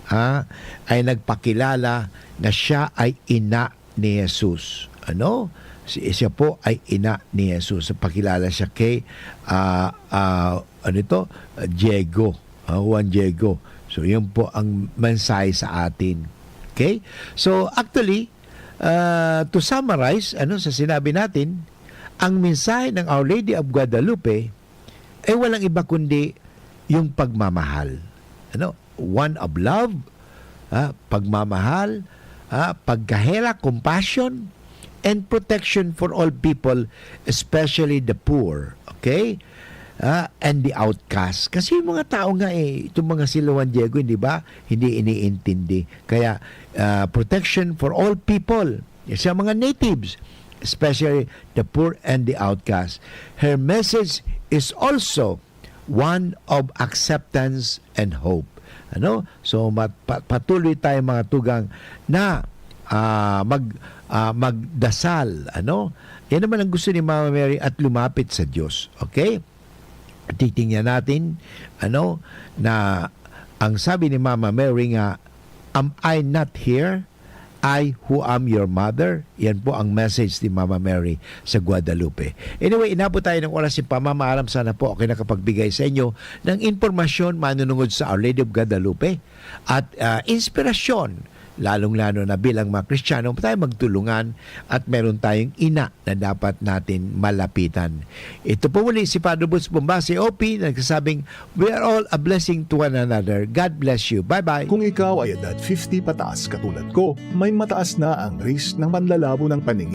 ah, ay nagpakilala na siya ay ina ni Jesus. Ano? Si, siya po ay ina ni Jesus. Pakilala siya kay, ah, ah, ano ito? Diego. Ah, Juan Diego. So, yun po ang mensahe sa atin. Okay? So, actually, ah, to summarize, ano, sa sinabi natin, ang mensahe ng Our Lady of Guadalupe ay walang iba kundi yung pagmamahal. Ano? One of love, ah, pagmamahal, ah, pagkaherak, compassion, and protection for all people, especially the poor. Okay? Ah, and the outcast. Kasi yung mga tao nga eh, itong mga sila Juan Diego, hindi ba? Hindi iniintindi. Kaya, ah, protection for all people. Sa mga natives, especially the poor and the outcast. Her message is also one of acceptance and hope. Ano? So, mat-, pa-, patuloy tayo, mga tugang, na, ah, mag-, ah, magdasal. Ano? Yan naman ang gusto ni Mama Mary at lumapit sa Diyos. Okay? Titingnan natin, ano, na ang sabi ni Mama Mary nga, "Am I not here? I who am your mother?" Yan po ang message ni Mama Mary sa Guadalupe. Anyway, inabot tayo ng oras ng pamamaalam. Sana po ako'y nakapagbigay sa inyo ng impormasyon manunungod sa Our Lady of Guadalupe at, ah, inspirasyon, lalong-lalo na bilang mga Kristiyano, tayo magtulungan at meron tayong ina na dapat natin malapitan. Ito po muli si Father Boots Bombase, O P, nagsasabing, "We are all a blessing to one another." God bless you. Bye-bye. Kung ikaw ay edad fifty pataas katulad ko, may mataas na ang risk ng panlalabo ng paningin.